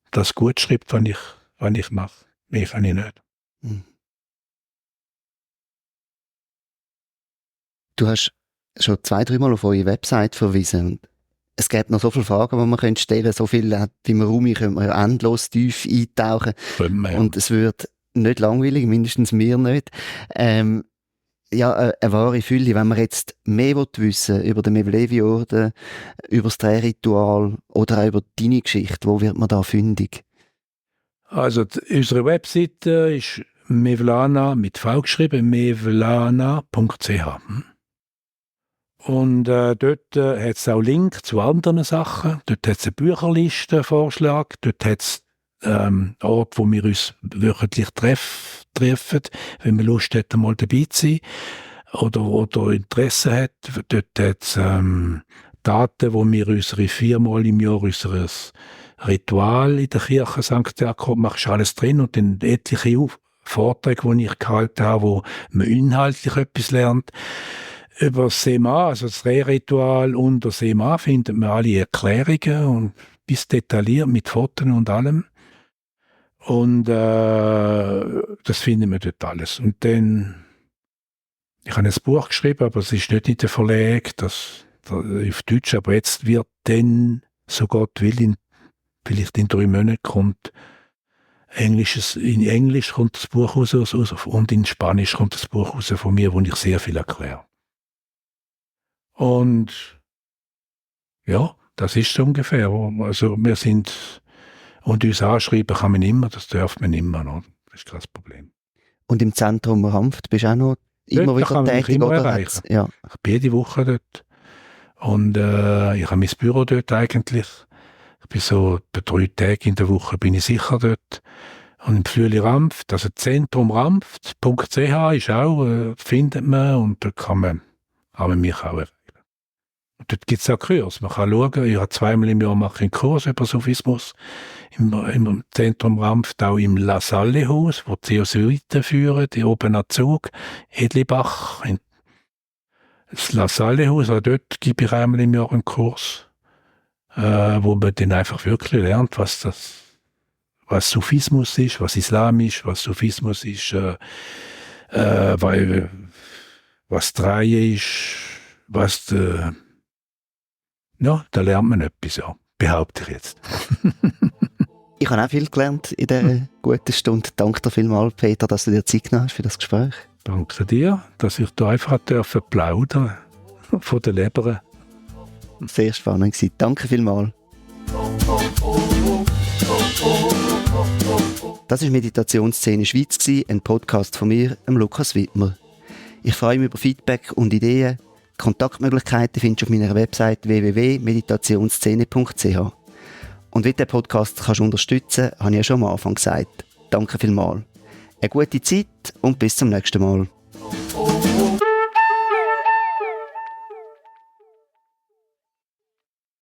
das gut schreibt, was ich mache. Mehr kann ich nicht.
Du hast schon 2-3 Mal auf eure Website verwiesen. Und es gibt noch so viele Fragen, die man stellen könnte. So viel wie man Raum könnte man ja endlos tief eintauchen. Und es wird nicht langweilig, mindestens mir nicht. Eine wahre Fülle. Wenn man jetzt mehr wissen will über den Mevlevi-Orden, über das Drehritual oder auch über deine Geschichte, wo wird man da fündig?
Also unsere Webseite ist Mevlana mit V geschrieben, mevlana.ch. Und dort hat es auch Link zu anderen Sachen. Dort hat es eine Bücherliste-Vorschlag. Dort hat es Ort, wo wir uns wöchentlich treffen, wenn man Lust hat, mal dabei zu sein oder Interesse hat. Dort hat es Daten, wo wir unsere 4-mal im Jahr unseres Ritual in der Kirche St. Jakob machen, ist alles drin und dann etliche Vorträge, die ich gehalten habe, wo man inhaltlich etwas lernt. Über das Sema, also das Drehritual und das Sema, findet man alle Erklärungen und bis detailliert mit Fotos und allem. Und das finden wir dort alles. Und dann, ich habe ein Buch geschrieben, aber es ist nicht in der Verlag, das auf Deutsch, aber jetzt wird dann, so Gott will, vielleicht in 3 Monaten kommt in Englisch kommt das Buch raus und in Spanisch kommt das Buch raus von mir, wo ich sehr viel erkläre. Und ja, das ist so ungefähr. Also wir sind, und uns anschreiben kann man immer, das darf man immer noch. Das ist kein Problem.
Und im Zentrum Rampft bist du auch noch immer wieder tätig?
Immer erreichen.
Ja.
Ich bin jede Woche dort. Und ich habe mein Büro dort eigentlich. Ich bin so 3 Tage in der Woche bin ich sicher dort. Und im Flüeli Rampft, also zentrumrampft.ch ist auch, findet man und da kann man mich auch erreichen. Und dort gibt es auch Kurs. Man kann schauen, ich habe 2-mal im Jahr mache ich einen Kurs über Sufismus im Zentrum Rampft, auch im La Salle Haus, wo die Jesuiten führen, die oben am Zug, Edlibach. Das La Salle Haus, auch dort gebe ich einmal im Jahr einen Kurs, wo man dann einfach wirklich lernt, was Sufismus ist, was Islam ist, was Sufismus ist, was Dreie ist, da lernt man etwas, ja. Behaupte ich jetzt.
Ich habe auch viel gelernt in dieser guten Stunde. Danke dir vielmals, Peter, dass du dir Zeit genommen hast für das Gespräch.
Danke dir, dass ich da einfach plaudern von der Leber.
Sehr spannend gewesen. Danke vielmals. Das war Meditationsszene Schweiz, ein Podcast von mir, Lukas Wittmer. Ich freue mich über Feedback und Ideen. Kontaktmöglichkeiten findest du auf meiner Website www.meditationsszene.ch. Und wenn du den Podcast kannst unterstützen kannst, habe ich ja schon am Anfang gesagt. Danke vielmals. Eine gute Zeit und bis zum nächsten Mal.